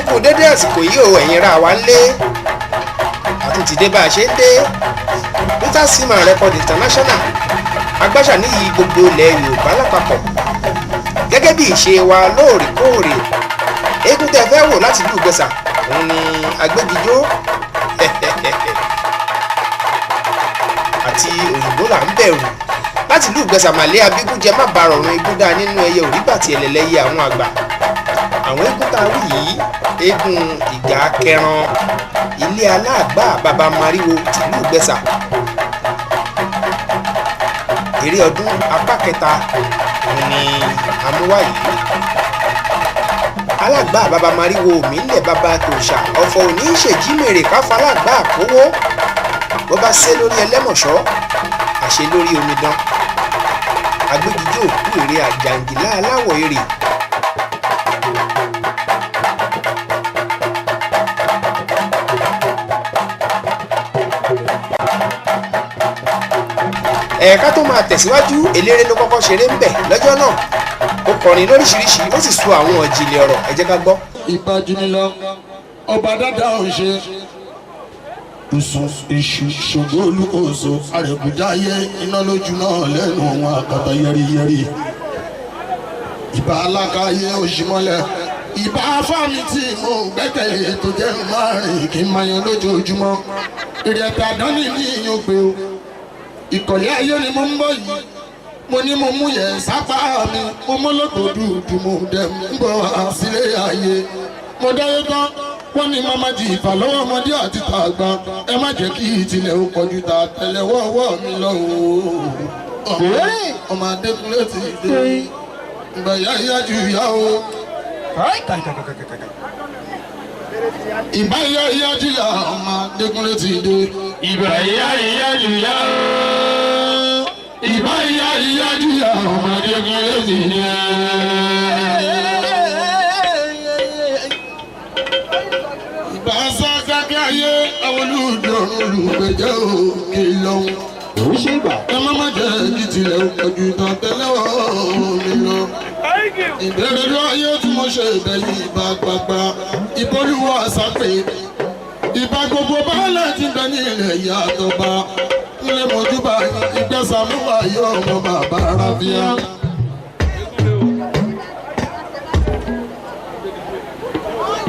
Àtúnkù dédé àsìkò yìí o, ẹ̀yin ra wa ńlé, àtúntì dé bá a ṣe ń dé. Peters Film and Record International agbáṣà níyì gbogbo ilẹ̀ Yorùbá lápapọ̀ gẹ́gẹ́ bí ìṣe wa lóòrèkóòrè. Eégún tẹ́ fẹ́ wò láti ìlú Ìgbẹ̀sà òun ni Agbégijó àti òyìnbó là ń bẹ̀rù láti ìlú Ìgbẹ̀sà. Màlẹ́ abígúnjẹ má ba rọrùn igún dáa nínú ẹyẹ òrígbàtì ẹlẹ́lẹ́yẹ àwọn àgbà. Àwọn eégún tá a wí yìí, eégún ìgà kẹran ilé aláàgbà baba mariwo tìlú Ìgbẹ̀sà. Eré ọdún apá kẹta òun ni amúwá yìí. Alágbà baba mariwo òmílẹ̀ baba tòṣà ọ̀fọ̀ òní ṣèjímèrè káfa alágbà kówó bó bá ṣe lórí ẹlẹ́mọ̀ṣọ́ àṣẹ lórí omidan. Agbégijó òkú èrè àjàǹgìlá aláwọ̀ èrè. Ẹ̀ka tó máa tẹ̀síwájú, eléré ló kọ́kọ́ ṣeré ń bẹ̀ lọ́jọ́ náà. Ó kọrin lóríṣiríṣi, ó sì sọ àwọn ìjìnlẹ̀ ọ̀rọ̀. Ẹ jẹ́ ká gbọ́. Ìbájúnilọ ọba dáadáa ò ṣe ìsùn ìṣù ṣògo olúkòso àrẹ̀kújáyé iná lójú náà lẹ́nu àwọn àkàtà yẹriyẹri. Ìbá alákàyé òṣìmọ́lẹ̀, ìbá fámi tí mo gbẹ́kẹ̀lé tó jẹ́ márùn kí n máa yan lójoojúmọ́. Ìrẹ̀tà dání ní ìyún pé o ìkọ̀lé ayé ni mo ń bọ̀ yìí. Mo ní mo mú yẹn sápá mi, mo mọ́ lọ́tò dúdú, mo dẹ̀ ń bọ̀ wá sílé ayé. Mo dáyé tán, wọ́n ní màmá jì ìfà lọ́wọ́ ọmọdé àti tàgbà. Ẹ má jẹ́ kí ìtìlẹ̀ ó kọjú ta tẹ̀lẹ́wọ́ ọwọ́ mi lọ o. Ọmọ Adékúnlé ti dé ìgbà yá yá ju ìyá o. Ìbá yá yá ju ìyá, ọmọ Adékúnlé ti dé. Ìbà ìyá ìyá jù yá o. Ìbá yá yá ju ìyá, ọmọ Adékúnlé ti dé. Ìbá sákàkí ayé àwọn olùdọ̀rùn olùgbèjẹ́ òkè lọ́hùn. Ẹ má má jẹ́ kí tilẹ̀ ó kọjú tán tẹ́lẹ̀wọ́ mi lọ. Ìbẹ̀rẹ̀ ló ayé tí mo ṣe ìbẹ̀yìn ìbá gbàgbà ìbólúwọ̀ àsápè. Ìbá gbogbo baálẹ̀ ti bẹ ní ilẹ̀ ìyá àtọ̀bá. Nílé mojúbà ìgbẹ́sàmúwà yóò mọ bàbá rábíà.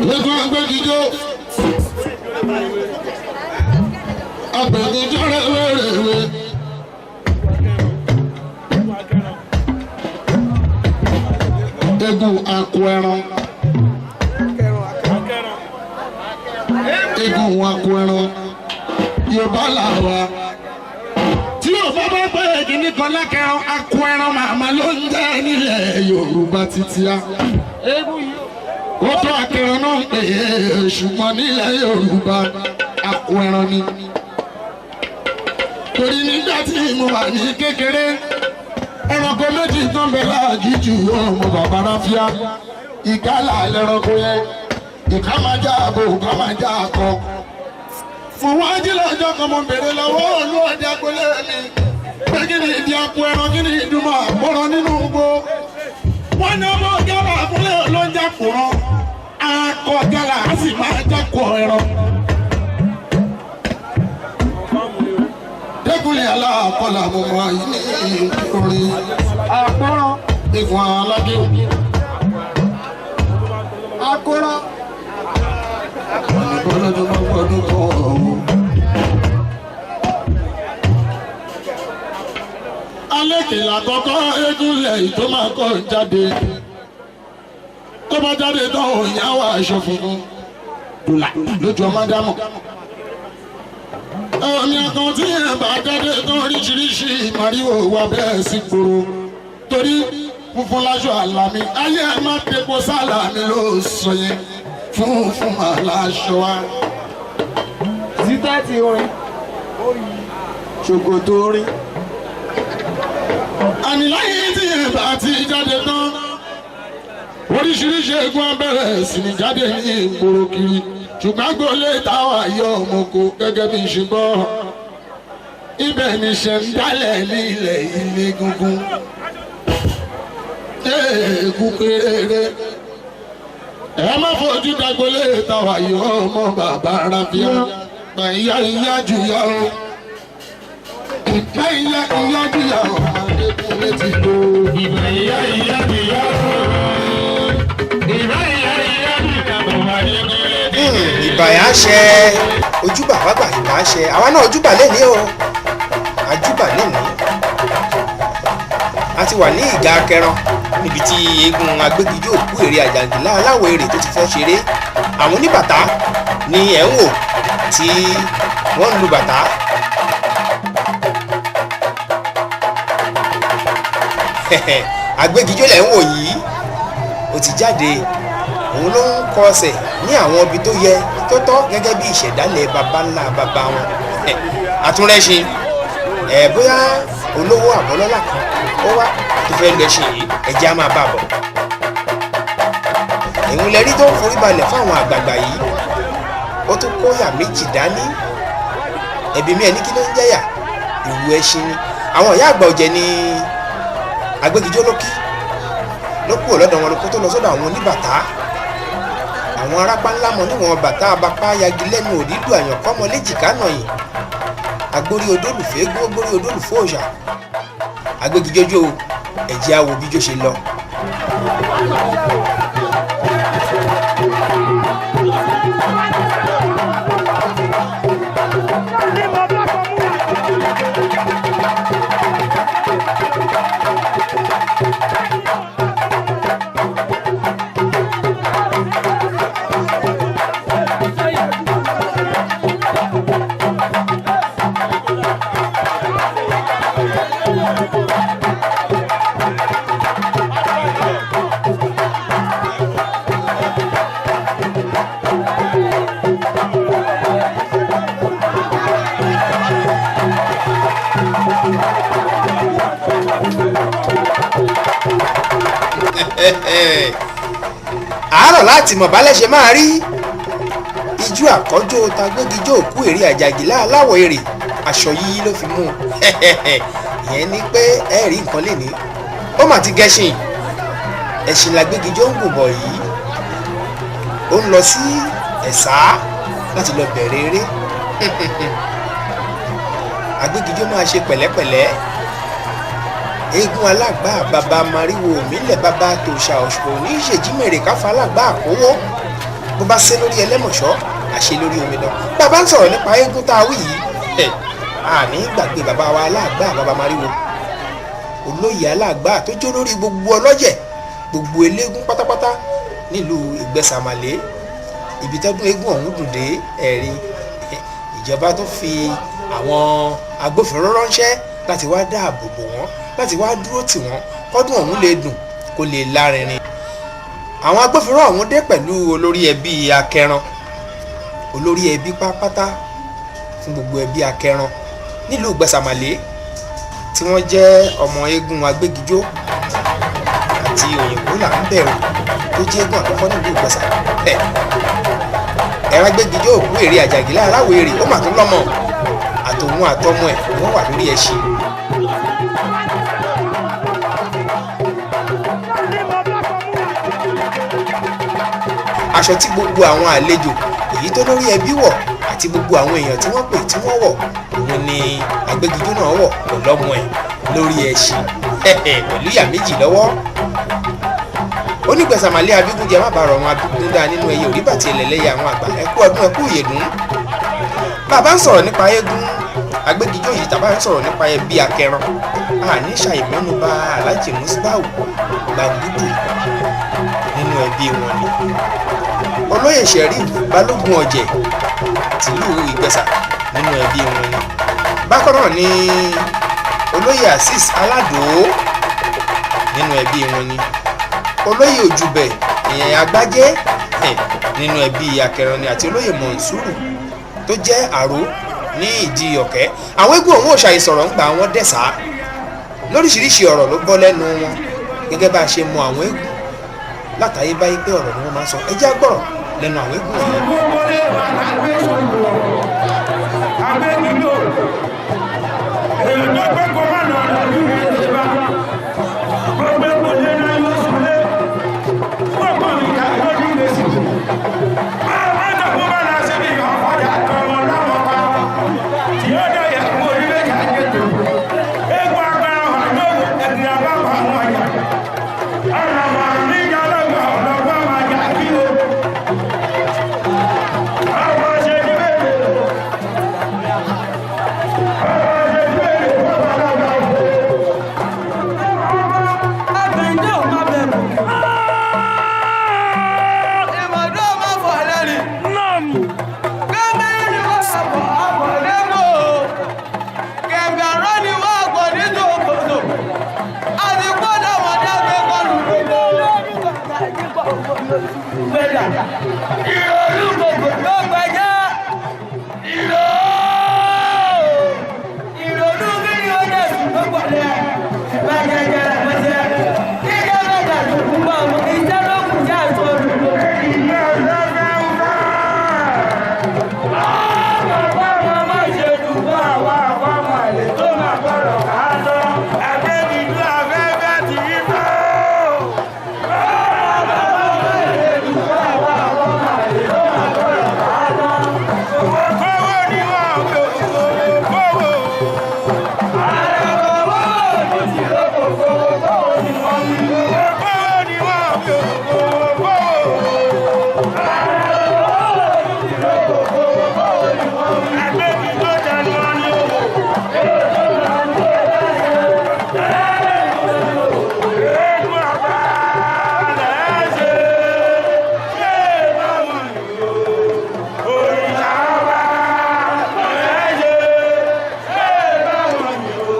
Lẹ́kọ̀ọ́ agbẹ́gijó. Apẹ̀gùnjọ́ rẹ̀ wéréwé. Egun akọ ẹran. Egun akọ ẹran. Yorùbá là wá. Tí Yorùbá bá gbé kínní kan lákẹ́rán, akọ ẹran màmá ló ń jẹ́ nílẹ̀ Yorùbá títí á. Ó tó akẹran náà ń pè é, ṣùgbọ́n nílẹ̀ Yorùbá akọ ẹran ni. Torí nígbà tí mo wà ní kékeré, ẹranko méjì tán bẹ láàgìjù ọmọ bàbá ráfíà. Ìkálà lẹranko yẹn, ìká máa já abo, ìká máa já akọ. Mo wá jí lọ́jọ́ kan, mo bèrè lọ́wọ́ olúwọ̀dẹ agbolé mi pé kí ni ìdí akọ ẹran, kí ni ìdúmọ̀ àpọ̀rọ̀ nínú igbó. Wọ́n ní ọmọ gálà fúnlẹ̀ ló ń jákòrán, akọ gálà á sì máa jákò ẹran. Dẹ́kunlé aláàkọ́là mo máa yí ní orin. Àkóràn. Ìfún aládé. Àkóràn. Ọlọ́dún máa gbọ́dún kan ọ̀hún. Alékèlà kọ́kọ́ eégúnlẹ̀ tó máa kọ́ jáde. Tó bá jáde tán, òyìn àwọ̀ aṣọ funfun. Dùlà lójú ọmọ dámọ̀. Omi ọkàn tí ẹ̀ bá jáde tán, oríṣiríṣi ìmọ̀ríwò wà bẹ́ẹ̀ sí gbòòrò. Torí funfun láṣọ àlàmì, ayé ẹ̀ má tepo sálàmì ló sọ yẹn. Funfun àlàṣọ wa. Zítẹ́ẹ̀tì orin. Ṣòkòtò orin. Àníláyé tí ẹ bá ti jáde tán, oríṣiríṣi eégún abẹ́rẹ́ sì ní jáde ní ìgboro kiri, ṣùgbọ́n agboolé táwa yọ ọmọkò gẹ́gẹ́ bí n ṣe gbọ́ ibẹ̀ ní ṣe ń dálẹ̀ ní ilẹ̀ ilé gungun eégún kéré. Ẹ má fojú dagbolé tàwa yìí ọmọ bàbá Ráfíà. Ìyá ìyá jù yá o. Ìgbà ìyá ìyá jù yá o. Adékúnlé ti dó. Ìgbà ìyá ìyá jù yá o. Ìgbà ìyá ìyá jù yá o. Adékúnlé ti dó. Ìbàyà ṣe ojúbà wágbà ìbà ṣe àwa náà ojúbà lẹ́ni o, àjúbà lẹ́ni. A ti wà ní ìgà akẹran níbi tí eégún agbégijó òkú èrè àjàngílá aláwọ̀ èrè tó ti fẹ́ ṣeré. Àwọn oníbàtà ni ẹ̀ ń wò tí wọ́n ń lu bàtà. Agbégijó lẹ̀ ń wò yìí, ó ti jáde, òun ló ń kọ ọsẹ̀ ní àwọn ibi tó yẹ tó tọ́ gẹ́gẹ́ bí ìṣẹ̀dálẹ̀ baba ńlá baba wọn. Àtúnrẹ́ṣin ẹ̀ bóyá olówó àbọ́lọ́lá kan ó wá tó fẹ́ lọ ẹṣin yìí, ẹ̀jẹ̀ á máa bá bọ̀. Òun lẹ rí tó ń forí balẹ̀ fáwọn àgbààgbà yìí, ó tún kóyà méjì dání. Ẹ̀bí mi ẹ̀ ní kí ló ń jẹ́yà ìrù ẹṣin ni. Àwọn ìyá àgbà ọ̀jẹ̀ ni agbégijó ló kí ló kúrò lọ́dọ̀ wọn ló kó tó lọ sọ́dọ̀ àwọn oníbàtà, àwọn arápá ńlá mọ níwọ̀n bàtà abapá yagi lẹ́nu òdìdú àyànkọ́mọ léjìká nàyìn agbórí odólùfẹ́ gbórí odólùfẹ́ òòṣà. Agbégijó ẹ̀jẹ̀ awo bíjó ṣe lọ. Àárọ̀ láti mọ̀ bálẹ̀ ṣe máa rí ijó àkọ́jọ́ tagbégijó òkú èrè àjàgìlá aláwọ̀ èrè aṣọ yíyí ló fi mú un. Ìyẹn ni pé ẹ rí nǹkan lè ní ó mà ti gẹṣin ẹṣin làgbégijó ń gùn bọ̀ yìí, ó ń lọ sí ẹ̀sà láti lọ bẹ̀rẹ̀ eré. Agbégijó máa ṣe pẹ̀lẹ́pẹ̀lẹ́. Eégún alágbá bàbá mariwo òmílẹ̀ bàbá tòṣà ọ̀ṣọ́ ní ìṣèjímèrè káfa alágbá àkówó bó bá ṣe lórí ẹlẹ́mọ̀ṣọ́ àṣe lórí omidan. Bàbá ń sọ̀rọ̀ nípa eégún tá a wí yìí, àní gbàgbé bàbá wa alágbá bàbá mariwo olóyè alágbá tó jó lórí gbogbo ọlọ́jẹ̀ gbogbo eléégún pátápátá nílùú ìgbẹ́sàmàlẹ́. Ibi tọ́dún eégún ọ̀hún dùn dé ẹ̀rí ìjọba tó fi àwọn agbófinró ránṣẹ́ láti wá dáàbò bò wọ́n, láti wá dúró tì wọ́n kọ́dún ọ̀hún lè dùn kó lè lárinrin. Àwọn agbófinró ọ̀hún dé pẹ̀lú olórí ẹbí akẹran, olórí ẹbí pátápátá fún gbogbo ẹbí akẹran nílùú ìgbẹ́sàmàlẹ́ tí wọ́n jẹ́ ọmọ eégún agbégijó àti òyìnbó là ń bẹ̀rù tó jẹ́ eégún àkọ́kọ́ nílùú ìgbẹ́sà. Ẹ̀rọ agbégijó òkú èrè àjàgílá aláwọ̀ èrè ó mà tún lọ́mọ àtòun àtọmọ ẹ̀ wọ́n wà lórí ẹṣin. Aṣọ tí gbogbo àwọn àlejò èyí tó lórí ẹbí wọ̀ àti gbogbo àwọn èèyàn tí wọ́n pè tí wọ́n wọ̀ òun ni agbégijó náà wọ̀ pẹ̀lọ́mọ ẹ̀ lórí ẹṣin pẹ̀lú ìyá méjì lọ́wọ́. Onígbẹ̀sàmàlẹ́ abígúnjẹ má bàa rọrùn abígúndá nínú ẹyẹ òríbàtì ẹlẹ́lẹ́yẹ àwọn àgbà ẹkú ọdún ẹkú ìyèdún. Bàbá ń sọ̀rọ̀ nípa eégún agbégijó yìí tàbá ń sọ̀rọ̀ nípa ẹbí akẹran àní ṣàìmẹ́nuba Alhaji Musbau Gbàgúdù nínú ẹbí wọn ni olóyè Sheriff Balógun Ọ̀jẹ̀ tìlú Ìgbẹ̀sà nínú ẹbí wọn ni. Bákan náà ni olóyè Azeez Aládòó nínú ẹbí wọn ni olóyè Òjùbẹ̀ ìyẹn Agbájé nínú ẹbí akẹran ni àti olóyè Mọ̀nsúrù tó jẹ́ àró ní ìdí ọ̀kẹ́. Àwọn eégún ọ̀hún òòṣà ìsọ̀rọ̀ ń gba àwọn dẹ̀sà lóríṣiríṣi ọ̀rọ̀ ló bọ́ lẹ́nu wọn gẹ́gẹ́ bá a ṣe mọ àwọn eégún látàyébáyé pé ọ̀rọ̀ ni wọ́n máa ń sọ. Ẹ jẹ́ á gbọ́rọ̀ lẹ́nu àwọn eégún wọ̀nyí. Ìrònú gbogbo ló gbẹjọ́. Ìrònú kí ni ó dẹ̀ sùn tó pọ̀lẹ́. Bàjẹ́jẹ́ bàjẹ́. Kíkẹ́ bàjẹ́ tó kú bọ̀ ọmọ iṣẹ́ ló kù já aṣọ olùkọ́. Ọmọ ọmọ má ṣe dùn fún àwa àwọn ọmọ àlè tó máa gbọ́dọ̀ ká lọ. Àgbẹ̀dìdú afẹ́fẹ́ ti rí bọ́. Kówó ni wọ́n wí o, kówó. Kówó ni wọ́n wí o, kówó. Àgbẹ̀dìdú tẹnu wọn ni o. Eégún àbá lẹ́sẹ̀, ṣé báwọn yòó? Òrìṣà ọba lẹ́sẹ̀, ṣé báwọn yòó?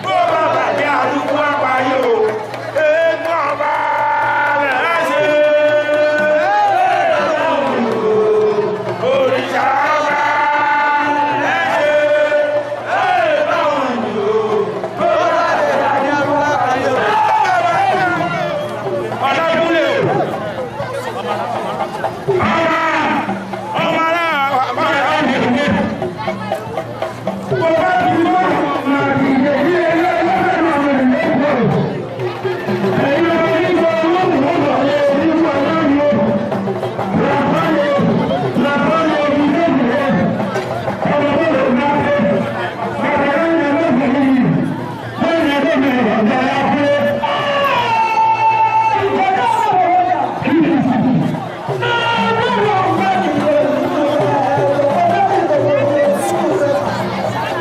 Bó bá bàjẹ́ àdúgbò àpáyé o. Eégún ọba lẹ́sẹ̀, ṣé báwọn yòó? Òrìṣà ọba lẹ́sẹ̀, ṣé báwọn yòó? Bó bá bàjẹ́ àdúgbò àpáyé o. Ọlọ́dúnlé o. Ọmọ náà máa ń bí. Mo bá ti mọ́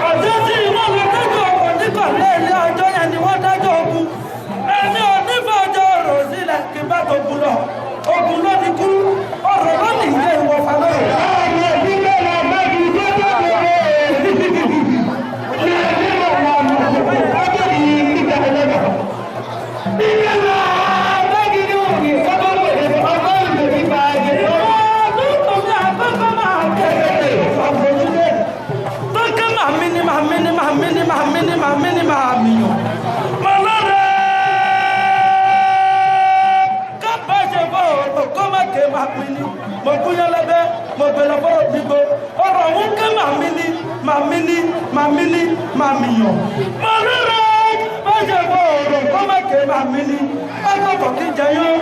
Ọjọ́ tí iná lọ dájọ́ ọkọ̀ níkọ̀ lẹ́ẹ̀lẹ́ ọjọ́ yẹn ni wọ́n dájọ́ ogun. Ẹni onífọ̀jọ́ ọ̀rọ̀ sílẹ̀ kí bá tó gun lọ. Ogun ló ní kú, ọ̀rọ̀ ló ní ilé ìwọ̀fà lọ́rọ̀. Tọ́kẹ́ màmí ni màmí ni màmí ni màmí ni màmí ni màmí yàn. Màlọ́rẹ̀ kábà ṣe fọ́ ọ̀rọ̀ kó má ké màmí ni. Mo gúnyán lẹ́bẹ́, mo gbẹ̀lẹ̀ fọ́rọ̀ gbígbó. Ọ̀rọ̀ ọ̀hún ké màmí ni màmí ni màmí ni màmí yàn. Màlọ́rẹ̀ bá ṣe fọ́ ọ̀rọ̀ kó má ké màmí ni. Bá kí jẹyán.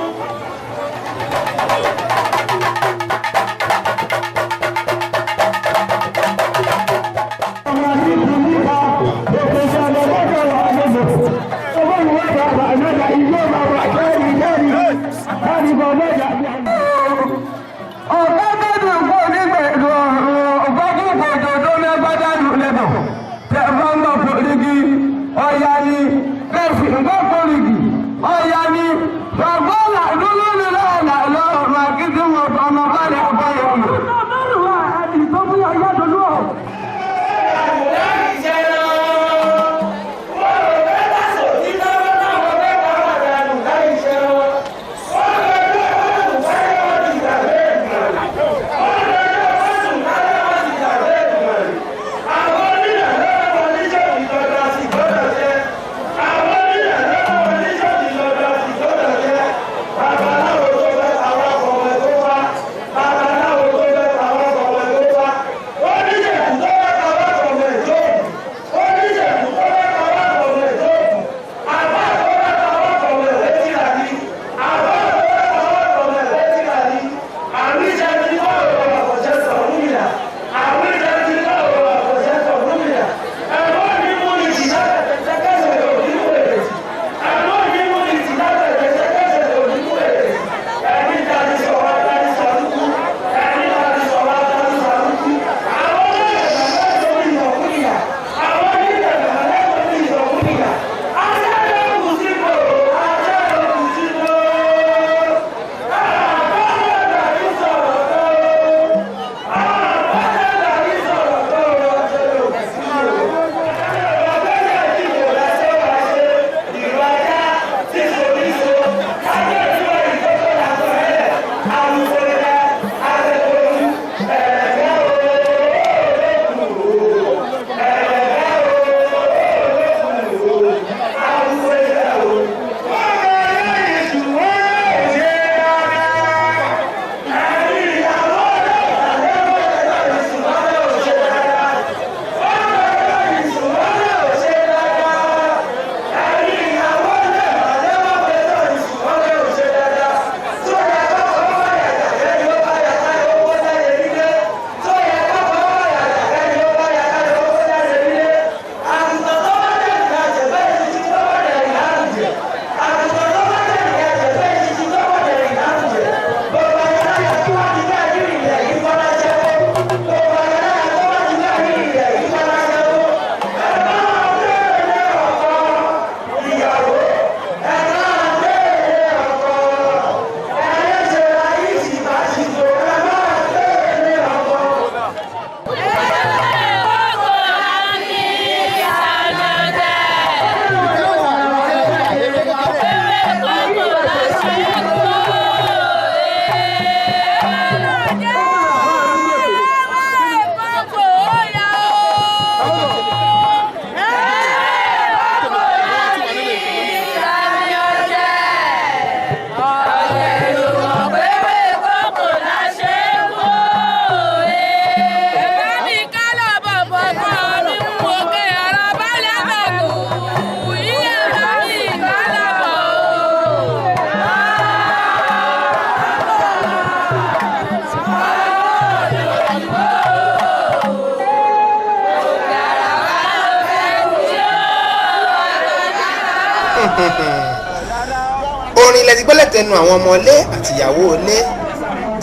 Orin lẹ ti gbọ́ lẹ́tẹnu àwọn ọmọ ilé àtìyàwó ilé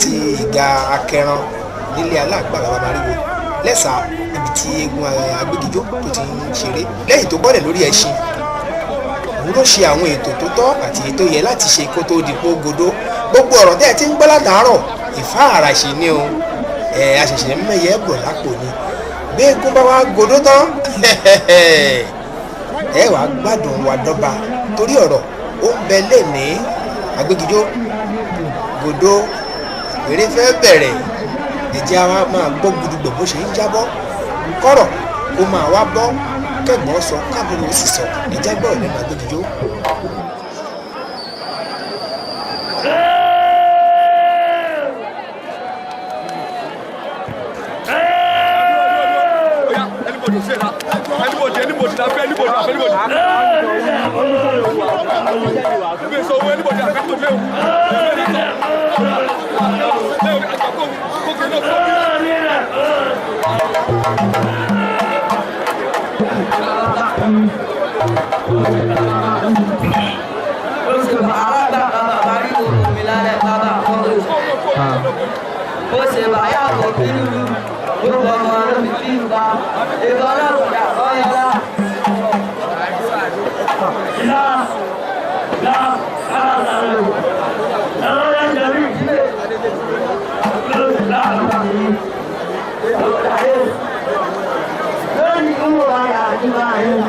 ti Ìgà Akẹran nílé Aláàgbá bàbá Mariwo lẹ́sà, ibi tí eégún Agbégijó tó ti ń ṣeré lẹ́yìn tó bọ́lẹ̀ lórí ẹṣin. Òun ló ṣe àwọn ètò tó tọ́ àti èyí tó yẹ láti ṣe kó tó di pó godó. Gbogbo ọ̀rọ̀ tẹ́ ẹ ti ń gbọ́ látàárọ̀, ìfáàràṣì ni o. Ẹ̀ àṣẹ̀ṣẹ̀ ń mẹ́yẹ bọ̀ lápò ni. Bí eégún bá wá godó tán, ẹ wàá gbádùn wa dọ́ba, torí ọ̀rọ̀ ó ń bẹ lẹ́ni. Agbégijó godó, eré fẹ́ bẹ̀rẹ̀. Ẹ̀jẹ̀ wa máa gbọ́ gudugbẹ̀ bó ṣe ń jábọ́, kọ́rọ̀ kó máa wá bọ́, kẹ́gbọ́n sọ, káàbùrù ó sì sọ. Ẹ̀jẹ̀ gbọ́ lẹ́nu Agbégijó. Anybody say that? Anybody, anybody, anybody, anybody. So anybody, anybody. Ó ṣe báyà kò bí lulu gbogbo ọmọ ló fi bí ba ìbọn náà kò dà kọ́ yọlá. Lónìí ń wọ àyà àdúrà yẹn.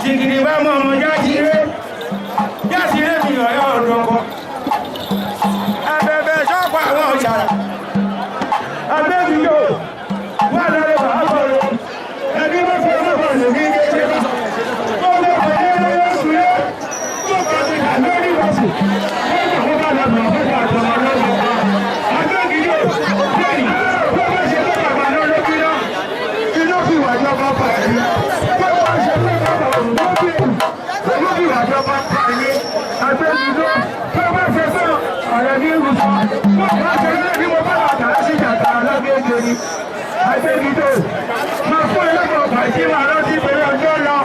Jìgìrì bá mọ ọmọ jáde jáde mi ọ̀yọ́ ọ̀dọ́kọ. Ẹ̀bẹ̀bẹ̀ ṣọ́pọ̀ àwọn ọ̀ṣàrà. Agbẹ́bíyò wà lórí bàbá rẹ̀. Ẹbí bá fẹ́ lọ́pọ̀ lórí kékeré. Gbogbo ọ̀yẹ́ lórí sùúrẹ́. Gbogbo ọ̀yẹ́ lórí bàṣù. Gbogbo ọ̀yẹ́ lórí bàṣù. Agbẹ́bíyò lórí gbogbo ṣe lọ́pọ̀ àbálọ́ lókè náà. Iná fi wà jọba pàdé. Gbogbo ṣe lọ́pọ̀ àbálọ́ lókè. Iná fi wà jọba pàdé. Agbẹ́bíyò gbogbo ṣe sọ̀rọ̀ ọ̀rẹ́ ní ìrùsọ. Gbogbo ṣe lọ́pọ̀ bí mo bá wà tàrà sí jàtà lágbègbè ni. Agbẹ́bíyò máa fún ẹlẹ́gbọ̀n pàṣẹ wà lọ́sí ìpínlẹ̀ ọjọ́ lọ.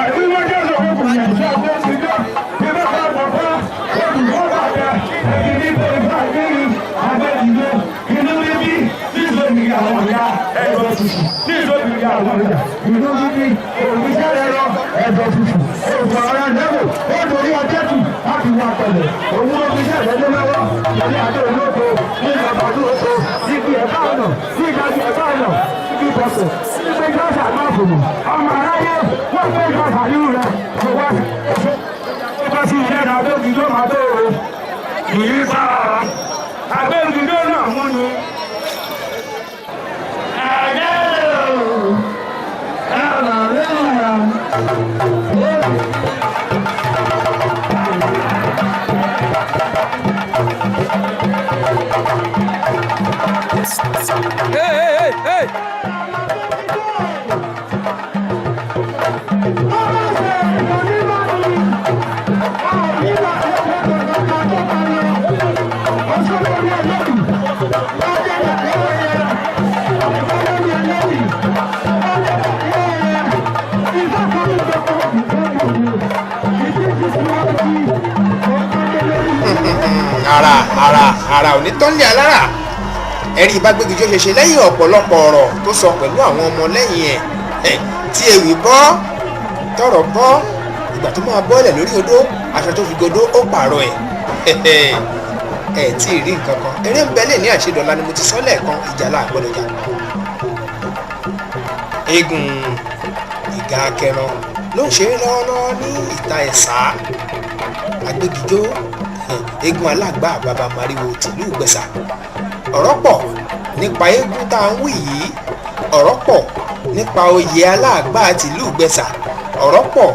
Àbí wọ́n jẹ́ sọ̀rọ̀ kò yẹ kí agbẹ́bíyò bí wọ́n bá bọ̀ fún olùkọ́ bàtà ẹ̀yìn ní ìpínlẹ̀ àgbẹ̀rì agbẹ́bíyò inú bíbí nítorí àwọn ọ̀yà ẹ̀dọ̀ tutù nítorí àwọn ọ̀yà inú bíbí òrìṣẹ́ ẹ̀rọ ẹ̀dọ̀ tutù òtò ọ̀rọ̀ lẹ́wọ̀ ó dorí ọjọ́ tù láti wà pẹ̀lẹ́ òun ló fi ṣẹ̀lẹ̀ lé lọ́wọ́ lórí àdó olóko ní ìjọba olóko níbi ẹ̀bá ọ̀nà ní ìdájí ẹ̀bá ọ̀nà níbi ìbọ̀sẹ̀ níbi ìjọsà náà fòmù ọmọ aráyé wọ́n gbé ìjọsà yìí rẹ̀ kò wá sí sí ilé náà abẹ́gidó máa bẹ̀rẹ̀ ìyí bá abẹ́gidó náà mú ni. Hey, hey, hey, hey! Ara ara ara ò ní tán lé alára. Ẹ̀rí ìbágbégijó ṣe ṣe lẹ́yìn ọ̀pọ̀lọpọ̀ ọ̀rọ̀ tó sọ pẹ̀lú àwọn ọmọ lẹ́yìn ẹ̀ tí ewì bọ́ tọrọ bọ́. Ìgbà tó máa bọ́lẹ̀ lórí odó, aṣọ tó fi godó ó pààrọ̀ ẹ̀. Ẹ̀ tí ì rí nǹkan kan. Eré ń bẹ lè ní àṣedọ̀la ni mo ti sọ lẹ́ẹ̀kan. Ìjà là gbọ́dọ̀ jà. Eégún Ìgà Akẹran ló ń ṣeré lọ́wọ́lọ́wọ́ ní ìta Ẹ̀sà. Agbégijó, eégún Alágbà bàbá Mariwo tìlú Ìgbẹ̀sà. Ọ̀rọ̀ pọ̀ nípa eégún tá à ń wí yìí, ọ̀rọ̀ pọ̀ nípa oyè Aláàgbá tìlú Ìgbẹ̀sà, ọ̀rọ̀ pọ̀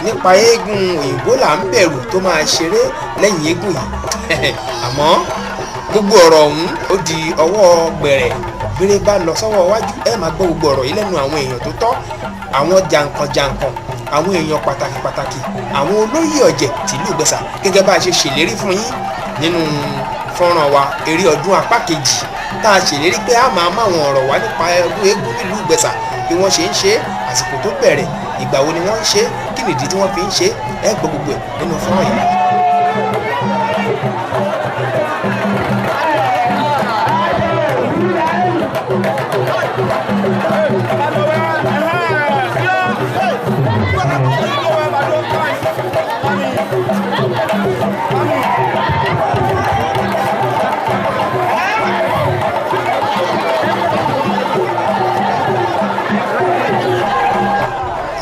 nípa eégún òyìnbó là ń bẹ̀rù tó máa ṣeré lẹ́yìn eégún yìí. Àmọ́ gbogbo ọ̀rọ̀ ọ̀hún ó di ọwọ́ gbẹ̀rẹ̀. Béèrè bá lọ sọ́wọ́ iwájú, ẹ máa gbọ́ gbogbo ọ̀rọ̀ yìí lẹ́nu àwọn èèyàn tó tọ́, àwọn jàǹkànjàǹkàn, àwọn èèyàn pàtàkì pàtàkì, àwọn olóyè ọ̀jẹ̀ tìlú Ìgbẹ̀sà, gẹ́gẹ́ bá a ṣe ṣèlérí fún yín nínú fọ́nrán wa eré ọdún apá kejì tá a ṣèlérí pé a máa máwọn ọ̀rọ̀ wá nípa ọdún eégún nílùú Ìgbẹ̀sà, bí wọ́n ṣe ń ṣe, àsìkò tó bẹ̀rẹ̀, ìgbà wo ni wọ́n ń ṣe, kí nìdí tí wọ́n fi ń ṣe. Ẹ gbọ́ gbogbo ẹ̀ nínú fọ́nrán yìí.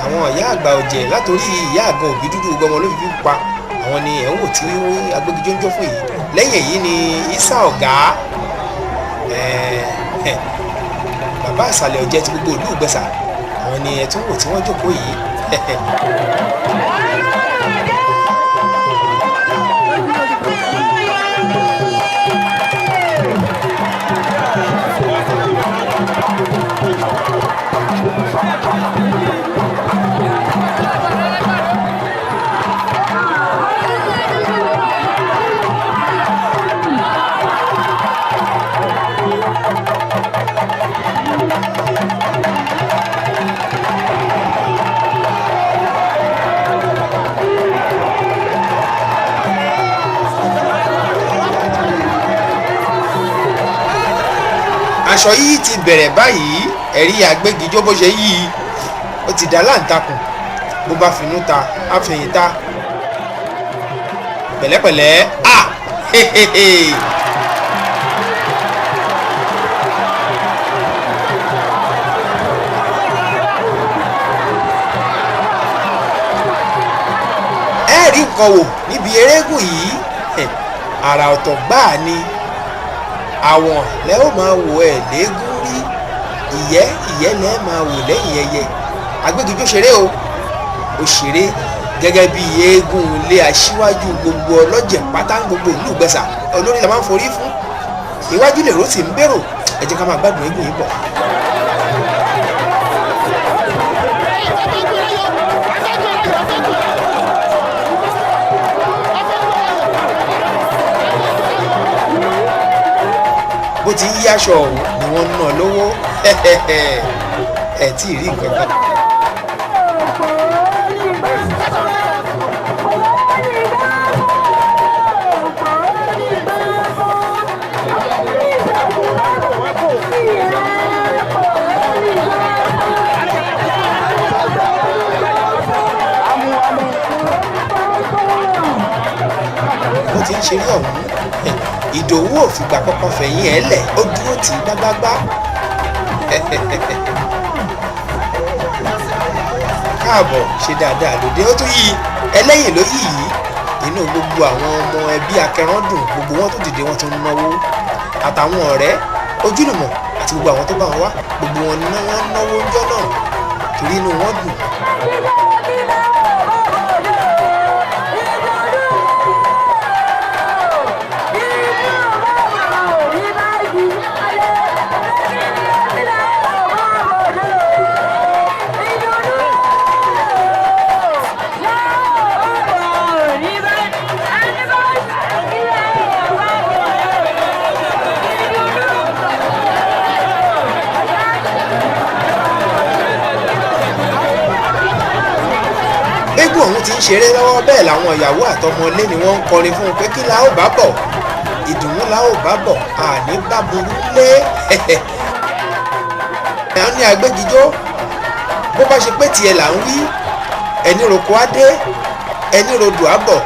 Àwọn ìyá àgbà ọ̀jẹ̀ látòrí ìyá àgàn òbí dúdú gbọmọ ló fi pa, àwọn ni ẹ̀ ń wò tí agbégijó ń jó fún yìí. Lẹ́yìn èyí ni Isa ọ̀gá, bàbá àsàlẹ̀ ọ̀jẹ̀ ti gbogbo ìlú Ìgbẹ̀sà, àwọn ni ẹ̀ tún wò tí wọ́n jókòó yìí. Aṣọ yìí ti bẹ̀rẹ̀ báyìí. Ẹ̀rí agbégijó bó ṣe yí i, ó ti dá láǹtakùn, bó bá finú ta á fẹ̀yìn ta pẹ̀lẹ́pẹ̀lẹ́ a hehehe. Ẹ rí nǹkan wò níbi eréégún yìí, àrà ọ̀tọ̀ gbáà ni. Àwọn lẹ́ ó máa wò ẹ̀ léégún rí, ìyẹ́ ìyẹ́ lẹ́ máa wò lẹ́yìn ẹyẹ. Agbégijó ṣeré o, ó ṣeré gẹ́gẹ́ bí eégún ilé aṣíwájú gbogbo ọlọ́jẹ̀ pátá gbogbo ìlú Ìgbẹ̀sà. Olórí la máa ń forí fún, iwájú lèrò sì ń bèrò. Ẹ jẹ́ ká máa gbádùn eégún yìí bọ̀. Bó ti ń yí aṣọ ọ̀hún ni wọ́n ń ná lówó. Ẹ tí ì rí nǹkan kan. Bó ti ń ṣeré ọ̀hún, Ìdòwú ò fìgbà kankan fẹ̀yìn ẹ̀ lẹ̀, ó dúró tì í gbágbágbá. Káàbọ̀, ṣe dáadáa lóde. Ó tún yí ẹlẹ́yìn ló yí yìí. Inú gbogbo àwọn ọmọ ẹbí akẹran dùn, gbogbo wọn tó dìde, wọn tó ń náwó, àtàwọn ọ̀rẹ́ ojúlùmọ̀ àti gbogbo àwọn tó bá wọn wá, gbogbo wọn ní wọ́n náwó ńjọ́ náà torí inú wọn dùn. Eégún ọ̀hún ti ń ṣeré lọ́wọ́, bẹ́ẹ̀ làwọn ìyàwó àtọmọlé ni wọ́n ń kọrin fún un pé kí la ó bá bọ̀, ìdùnnú la ó bá bọ̀, àní bá burú lé. Àwọn ní agbégijó, bó bá ṣe pé tiẹ̀ là ń wí, ẹni roko á dé, ẹni rodò á bọ̀,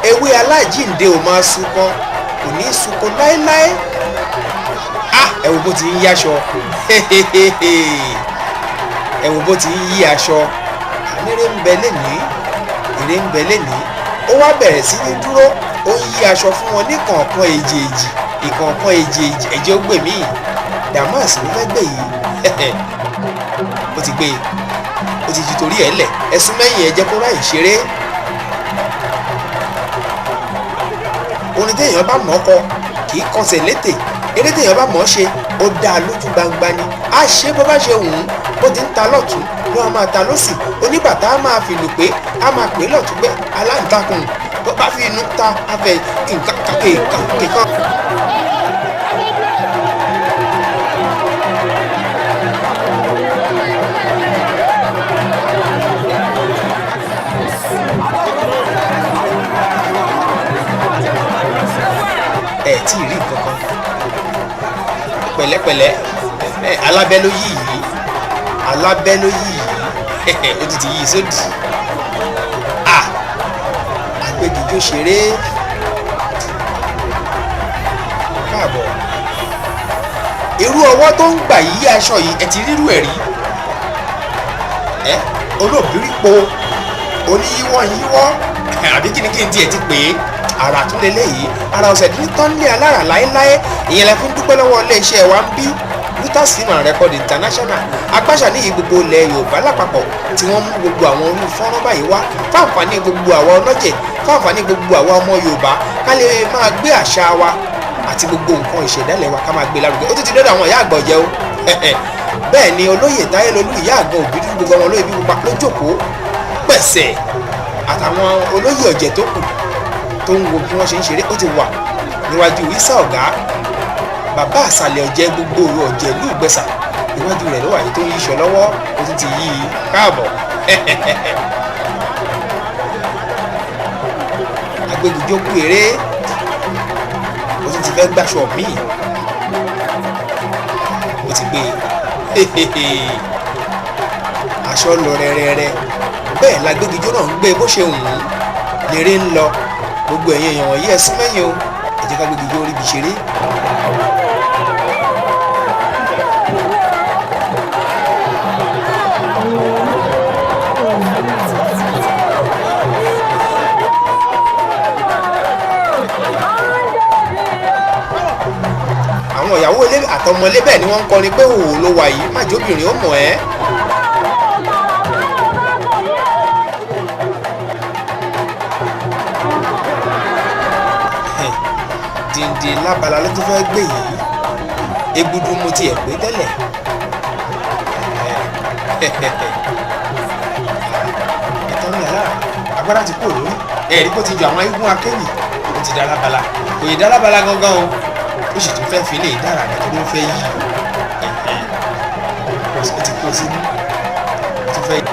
ewé alájíǹde ò máa sunkàn, kò ní í sunkàn láéláé. Ah, ẹ wo bó ti ń yáṣọ, ẹ wo bó ti ń yí aṣọ. Àníré ń bẹ lénìí, èrè ń bẹ lénìí. Ó wá bẹ̀rẹ̀ sí ní dúró, ó ń yí aṣọ fún wọn ní kọ̀ọ̀kan èjèèjì, ìkọ̀ọ̀kan èjèèjì. Ẹ̀jẹ̀ ó gbè mí, Damas ló fẹ́ gbè yìí. Ó ti gbé e, ó ti fi torí ẹ̀ lẹ̀. Ẹ̀sùn mẹ́yìn, ẹ jẹ́ kó ráyè ṣeré. Orin téèyàn bá mọ̀ ọ́ kọ kì í kọsẹ̀ létè, eré téèyàn bá mọ̀ ọ́ ṣe, ó Ó dá a lójú gbangba ni a ṣe bó bá ṣe wù ú. Bó ti ń ta lọ́tún ló a máa ta lọ́sì, oníbàtà á máa fìlù pé á máa pè lọ́tún pé aláǹtakùn bó bá fi inú ta afẹ́ nǹkan kíkan. Ẹ tí ì rí nǹkan kan pẹ̀lẹ́pẹ̀lẹ́. Ẹ alábẹ́ ló yí yìí, alábẹ́ ló yí yìí, ó ti ti yí sódì. À agbẹjìjó ṣeré káàbọ̀. Irú ọwọ́ tó ń gbà yí aṣọ yìí, ẹ ti rírú ẹ̀ rí. Ẹ olóòbírípo oníyíwọ́ yíwọ́ àbí kí ni kí n tiẹ̀ ti pè é? Ara tún lélẹ́yìí, ara ọ̀sẹ̀ ní tán lé alára láéláé. Ìyẹn la fi ń dúpẹ́ lọ́wọ́ iléeṣẹ́ wa ń bí, Luther Seaman Record International, agbáṣà ní gbogbo ilẹ̀ Yorùbá lápapọ̀, tí wọ́n mú gbogbo àwọn orú fọ́nrán báyìí wá fáǹfààní gbogbo àwa ọlọ́jẹ̀, fáǹfààní gbogbo àwa ọmọ Yorùbá, ká lè máa gbé àṣà wa àti gbogbo nǹkan ìṣẹ̀dálẹ̀ wa, ká máa gbé lárugẹ. Ó tún ti dọ́dọ̀ àwọn ìyá àgbà ọ̀jẹ̀ o. Bẹ́ẹ̀ ni olóyè Táyélolú, ìyá àgbà òbí dúdú, gbogbo ọmọ olóyè bí pupa lójókòó pẹ̀sẹ̀, àtàwọn olóyè ọ̀jẹ̀ tó kù tó ń wo bí wọ́n ṣe ń ṣeré. Ó ti wà níwájú Isa ọ̀gá, bàbá àṣàlẹ̀ ọ̀jẹ̀ gbogbo òru ọ̀jẹ̀ ìlú Ìgbẹ́sà. Iwájú rẹ̀ ló wà yìí tó ń yíṣọ lọ́wọ́. Ó tún ti yí i káàbọ̀. Agbégijó kú eré, ó tún ti fẹ́ gbàṣọ míì, ó ti gbé e aṣọ lọ rẹ́rẹ́rẹ́. Bẹ́ẹ̀ lágbégijó náà ń gbé bó ṣe wù ú lérè ń lọ. Gbogbo ẹ̀yin èèyàn wọ̀nyí, ẹ sún mẹ́yìn o, ẹ jẹ́ ká gbégijó rí ibi ṣeré. Àwọn ìyàwó ilé àtọmọlé bẹ́ẹ̀ ni wọ́n ń kọrin pé òwò ló wà yìí, májòbìnrin ó mọ̀ ẹ́. Dìndín lábala ló tún fẹ́ gbé yìí. Egudu mo tiẹ̀ pé tẹ́lẹ̀. Ẹ̀tọ́ ní alára agbára ti kúrò lórí ẹ̀rí kó ti jọ àwọn eégún akéwì. Ó ti dá lábala, kò yẹ dá lábala gangan o. Ó sì tún fẹ́ fi lè dára nítorí ó fẹ́ yí. Ó ti kó sínú, ó tún fẹ́ yí.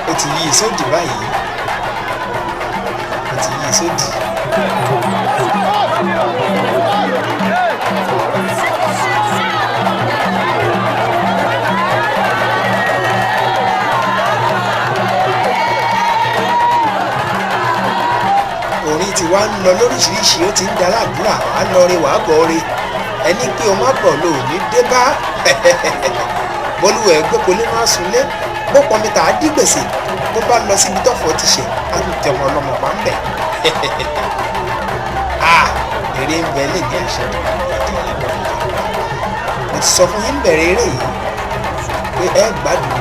Ó ti yí sódì báyìí, ó ti yí sódì. Orin ti wá ń lọ lóríṣiríṣi, ó ti ń da ládùúrà. Wàá lọ re, wàá bọ̀ re, ẹni pé o má bọ̀ lò ní dé bá bọ́lúwẹ̀ gbẹ́kọ̀lé má sunlé, bó pọnmi tà á dí gbèsè, bó bá lọ síbi tọ́fọ̀ ti ṣe á tún tẹ̀wọ̀n ọlọ́mọ pa ń bẹ̀. A eré ń bẹ lè ní àṣẹ. Mo ti sọ fún yín bẹ̀rẹ̀ eré yìí pé ẹ gbádùn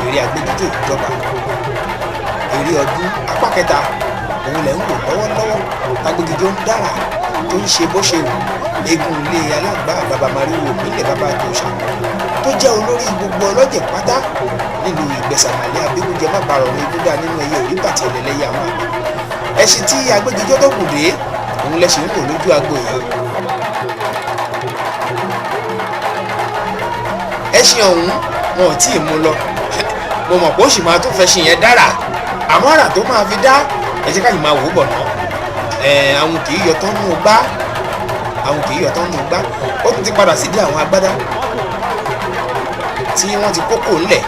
eré agbẹjọ́jọ́ ìjọba. Eré ọdún apá kẹta òun lẹ̀ ń wò lọ́wọ́lọ́wọ́, tágbégijó ń dára tó ń ṣe bó ṣe wù. Eégún ilé alágbá bàbá mariwo ìpínlẹ̀ bàbá àtòṣà tó jẹ́ olórí gbogbo ọlọ́jẹ̀ pátá nílùú Ìgbẹ́sàmàlẹ́ abégúnjẹ má bàa rọrùn ibùdó nínú ẹyẹ òrí bàtì ẹlẹ́lẹ́yẹ àwọn àgbà. Ẹṣin tí agbégijó tó gùn dé òun lẹ́ṣin ń wò lójú agbo yìí. Ẹṣin ọ̀hún wọn ò tí ì mú lọ. Mo mọ̀ pé ó sì máa tún fẹ́ ṣin yẹn dára, àmọ́ àrà tó máa fi dá, ẹ jẹ́ ká yìí máa wò ó bọ̀ ná. Àwọn kì í yọ tán nù gbá, àwọn kì í yọ tán nù gbá. Ó tún ti padà sídìí àwọn agbádá tí wọ́n ti kókò ńlẹ̀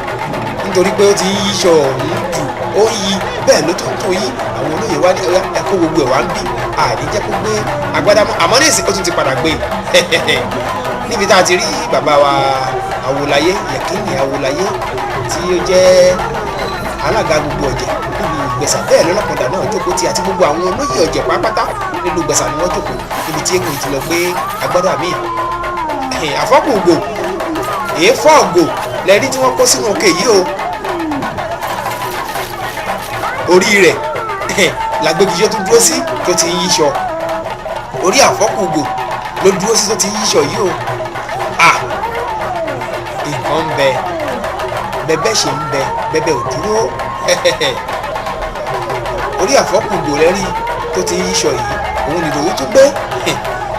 nítorí pé ó ti ń yíṣọ ọ̀hún jù, ó ń yí bẹ́ẹ̀ ló tún tó yí. Àwọn olóyè wa ní ọ̀yá ẹ kó gbogbo ẹ̀ wá ń bí àní jẹ́ kó gbé agbádá mọ́. Àmọ́ ní ìsìn ó tún ti padà gbé níbi tá a ti rí bàbá wa Awòláyé Yẹ̀kínì Awòláyé tí ó jẹ́ Alága gbogbo ọ̀jẹ̀ nílùú Ìgbẹ̀sà bẹ́ẹ̀ lọ́lọ́kọ̀dà náà jókòó tí àti gbogbo àwọn olóyè ọ̀jẹ̀ pátápátá nílùú Ìgbẹ̀sà ni wọ́n jókòó níbi tí eégún ti lọ gbé agbádá míì. Àfọ́kù ògò èéfọ́ ògò lẹ́rí tí wọ́n kó sínú òkè yìí o. Orí rẹ̀ làgbégijó tó dúró sí tó ti ń yíṣọ. Orí àfọ́kù ògò ló dúró sí tó ti ń yíṣọ yìí o. Nǹkan ń bẹ, bẹbẹ ṣe ń bẹ, bẹbẹ ò dúró. Orí àfọ́kù ògò lẹ́rí tó ti ń yíṣọ yìí, òun nìdòwú tún gbé,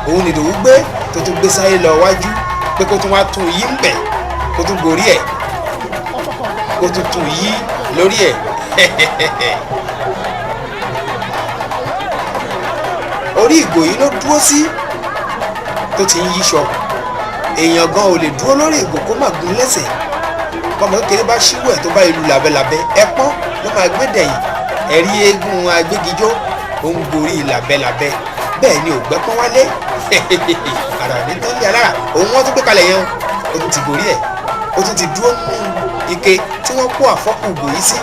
òun nìdòwú gbé tó tún gbé sáyé lọ wájú pé kó tún wá tún yí ń bẹ̀, kó tún gorí ẹ̀, kó tún tún yí lórí ẹ̀. Orí ìgò yìí ló dúró sí tó ti ń yíṣọ. Èèyàn gan ò lè dúró lórí ìgò kó má gún lẹ́sẹ̀. Bọ́mọ kékeré bá ṣíwọ́ ẹ̀ tó bá ìlú làbẹ́làbẹ́, ẹpọ́n ló máa gbé dẹ̀yìn. Ẹ̀rí eégún agbégijó ó ń gorí làbẹ́làbẹ́, bẹ́ẹ̀ ni ògbẹ́pọ́n wálé. Àrà ní tán lé alára, òun wọ́n tún gbé kalẹ̀ yẹn o. Ó tún ti gorí ẹ̀, ó tún ti dúró nínú ike tí wọ́n kó àfọ́kù ìgò yìí sí.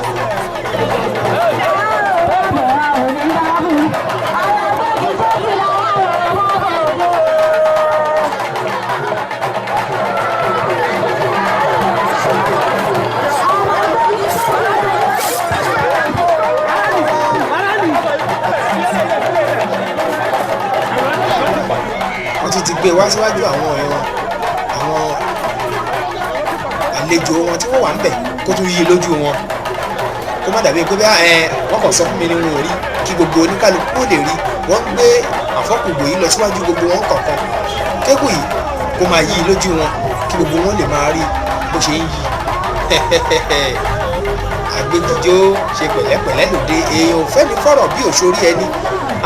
Wọ́n tún ti gbé wá síwájú àwọn ọ̀rẹ́ wọn, àwọn àlejò wọn tí wọ́n wà ń bẹ̀, kó tún yí lójú wọn, kó má dàbí pé ẹ wọ́n kàn sọ fún mi ni wọn ò rí, kí gbogbo oníkálukú ó lè rí. Wọ́n ń gbé àfọ́kùgbò yìí lọ síwájú gbogbo wọn kọ̀ọ̀kan, kégùn yìí kó máa yí lójú wọn, kí gbogbo wọn lè máa rí bó ṣe ń yí. Àgbégijó ṣe pẹ̀lẹ́pẹ̀lẹ́ lòde, èèyàn ò fẹ́ ní fọ̀rọ̀ bí òṣòrí ẹni,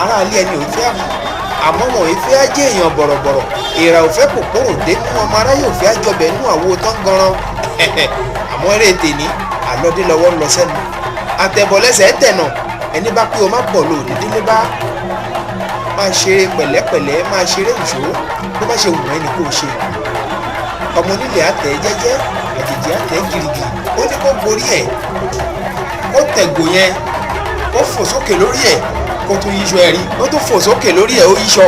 aráalé ẹni ò fẹ́, àmọ́ wọn ò fẹ́ ajé èèyàn bọ̀rọ̀bọ̀rọ̀, èèrà ò fẹ́ kòkòrò dénú, ọmọ aráyé ò fẹ́ àjọbẹ̀ nú àwo tán ganran. Àmọ́ eré tèmi àlọ́dé lọ́wọ́ ń lọ sẹ́nu, àtẹ̀bọ̀lẹ́sẹ̀ tẹ̀nà, ẹni bá pé o má bọ̀ lò ní délé bá. Máa ṣeré pẹ̀lẹ́pẹ̀lẹ́, máa ṣeré ìṣó, bó bá ṣe wù ẹ́ ni kò ṣe. Ọmọ onílẹ̀ àtẹ̀ jẹ́jẹ́, àjèjì àtẹ̀ girigiri, ó ní kó gorí ẹ̀, kó tẹ̀gò yẹn, kó fò sókè lórí ẹ̀, kó tún yíṣọ ẹ̀rí, ó tún fò sókè lórí ẹ̀, ó yíṣọ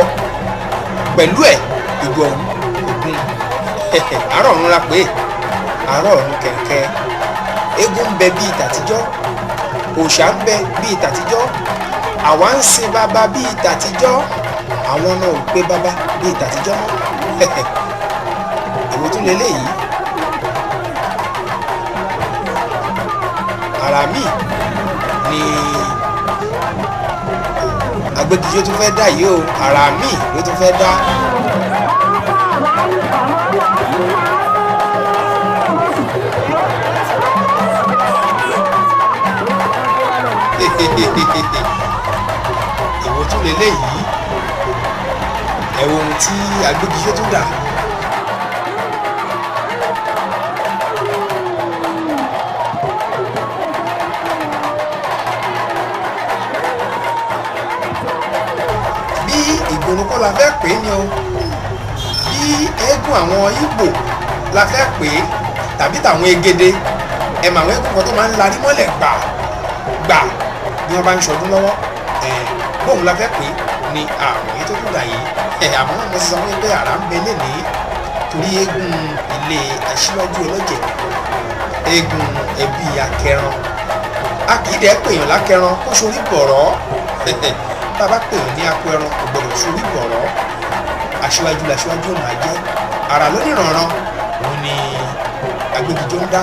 pẹ̀lú ẹ̀. Ìgò ọ̀hún ògùn àárọ̀ ọ̀run la pé àárọ̀ ọ̀run kẹ̀kẹ́. Eégún ń bẹ bíi tàtijọ́, òòṣà ń bẹ bíi tàtijọ́, àwa ń sin bàbá bíi tàtijọ́, àwọn náà ò pé bàbá bíi tàtijọ́ mọ́. Èwo tún leléyìí? Àrà míì ni agbégijó tún fẹ́ dá yìí o, àrà míì ló tún fẹ́ dá. Èwo tún leléyìí? Ẹ wo ohun tí agbégijó tún dà. Bí ìgboro kọ́ la fẹ́ pè é ni o, bí eégún àwọn Ìgbò la fẹ́ pè é tàbí tàwọn Egede. Ẹ mà àwọn eégún kan tó máa ń larí mọ́lẹ̀ gbà gbà bí wọ́n bá ń ṣọdún lọ́wọ́, ẹ̀ bóun la fẹ́ pè é ni àwọn èyí tó tún dà yìí. Ẹ̀ àmọ́ mo ti sọ fún yín pé àrà ń bẹ lénìí, torí eégún ilé aṣíwájú ọlọ́jẹ̀, eégún ẹbí akẹran, a kì í dẹ́ pèèyàn lákẹran kó sorí bọ̀rọ̀. Tá a bá pèèyàn ní akọ ẹran kò gbọdọ̀ sorí bọ̀rọ̀. Aṣíwájú làṣíwájú ò máa jẹ́. Àrà lóníranran òun ni agbégijó ń dá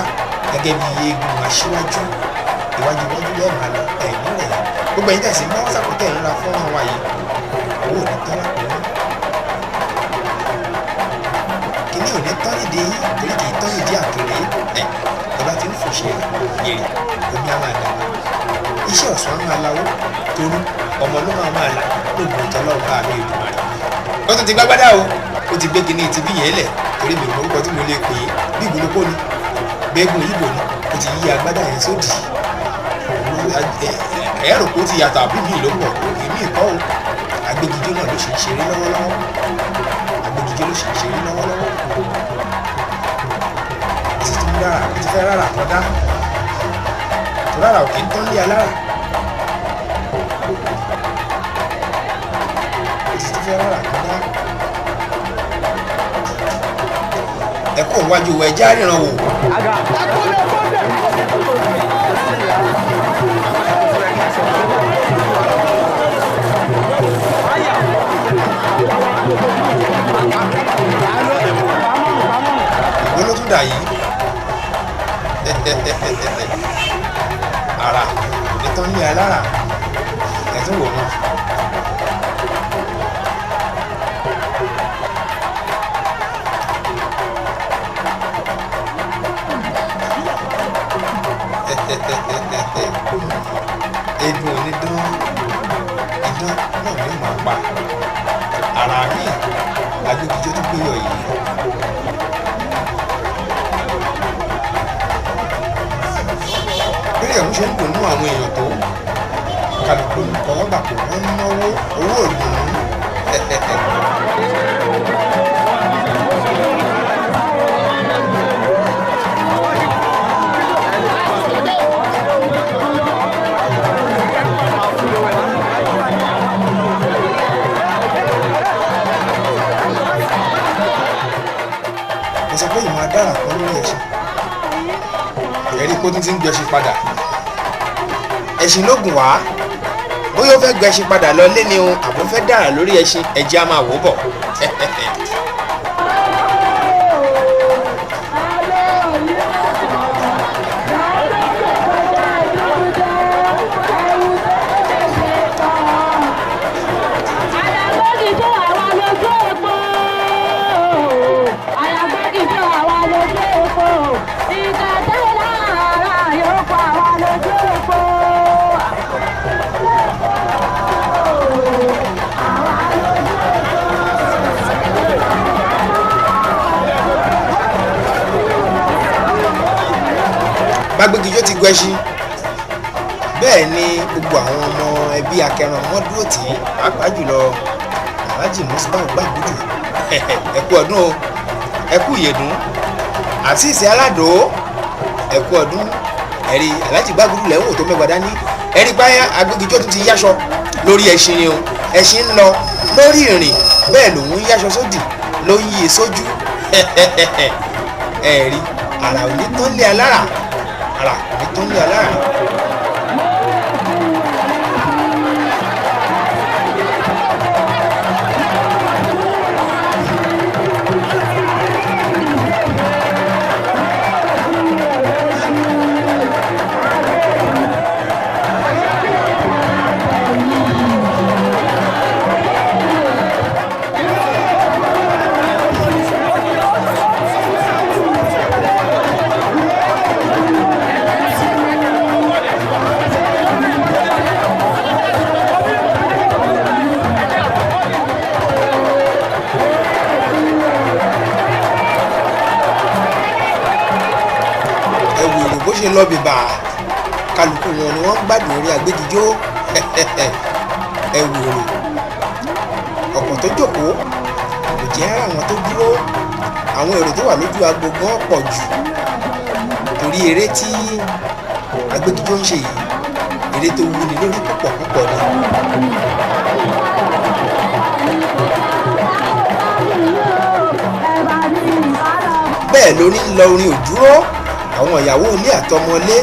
gẹ́gẹ́ bí eégún aṣíwájú. Iwájú iwájú lẹ́ẹ̀ máa lọ, ẹ̀yìn rẹ̀ gbogbo ẹ̀yin tẹ̀sí ń bá wọ́sàkó tẹ̀ ń ra fọ́nrán wa yìí, owó ò ní tán lápò yín, kíní ò ní tán nídìí yín, torí kì í tán nídìí àkèrè. Ẹ̀ ẹ bá ti ń fòṣe yèrè, omi á máa dàgbà, iṣẹ́ ọ̀sán á máa lawó, torú ọmọ ló máa máa là lóògùn ìtọ́lọ́run bá mi Èdùmàrè. Ó tún ti gbágbádá o, ó ti gbé kinní ti bí yẹn lẹ̀, torí mi ò mọ orúkọ tí mo lè pè é, bí ìgbónúkó ni gbẹ́gun ìbò ni, ó ti yí agbádá yẹn sódì. Ẹ rò pé ó ti yàtọ̀ àbí mi ló pọ̀, èmi kọ́ o. Agbégijó náà ló ṣe ń ṣeré lọ́wọ́lọ́wọ́, agbégijó ló ṣe ń ṣeré lọ́wọ́lọ́wọ́. Ó ti tún dára, ó ti fẹ́ rárá kan dá, Rárá òkè ń tán lé alára. Ó ti tún fẹ́ rárá kan dá. Ẹ kó wájú wọ ẹjẹ́ àríran wò. Ìwé ló tún dà yìí. Ara kò ní tán lé alára. Ẹ tún wò náà. Egun onídán idán náà ni ó máa pa ara mi agbẹ́gijó tó gbé yọ yìí. Bẹ́ẹ̀ ọ̀hún ṣe ń dùn nú àwọn èèyàn tó kálukú ń kọ́ bàpò wọ́n ń náwó owó ìdùnnú. Mo sọ pé ìmọ̀ adára kan lórí ẹṣin. Ẹ̀rí kó tún ti ń gbẹṣin padà. Ẹṣin ló gùn wá. Bóyá ó fẹ́ gbẹṣin padà lọ lé ni o, àbó fẹ́ dára lórí ẹṣin, ẹ̀jẹ̀ á máa wò ó bọ̀. Àyàgbọ́gìjọ́ àwa lójú epo. Àyàgbọ́gìjọ́ àwa lójú epo. Ìgbà tẹ́lẹ̀ ara yóò pa àwa lójú epo. Bágbégijó ti gbẹṣin. Bẹ́ẹ̀ ni gbogbo àwọn ọmọ ẹbí Akẹran wọ́n dúró tì í, pàápàá jùlọ Alhaji Musbau Gbàgúdù. Ẹ kú ọdún o, ẹ kú ìyèdún. Àṣìṣe Aládò, ẹ kú ọdún. Ẹ̀rí Alhaji Gbàgúdù lẹ́wọ̀n tó mẹ́gbàá dání. Ẹ̀rí báyà Agbégijó tún ti yáṣọ lórí ẹṣin ni o. Ẹṣin ń lọ lórí ìrìn, bẹ́ẹ̀ lòun ń yáṣọ sódì ló ń yí sójú. Ẹ̀rí àrà ò ní tán lé alára, àrà ò ní tán lé alára. Ẹ wo èrò bó ṣe lọ bìbà, kálukú wọn ni wọ́n ń gbádùn orí Agbégijó. Ẹ wo èrò ọ̀pọ̀ tó jókòó, kò jẹ́ àwọn tó dúró. Àwọn èrò tó wà lójú agbo gan pọ̀ jù torí eré tí Agbégijó ń ṣe yìí, eré tó wúni lórí púpọ̀ púpọ̀ ni. Bẹ́ẹ̀ lórí ń lọ, orin ò dúró. Àwọn ìyàwó ilé àtọmọlé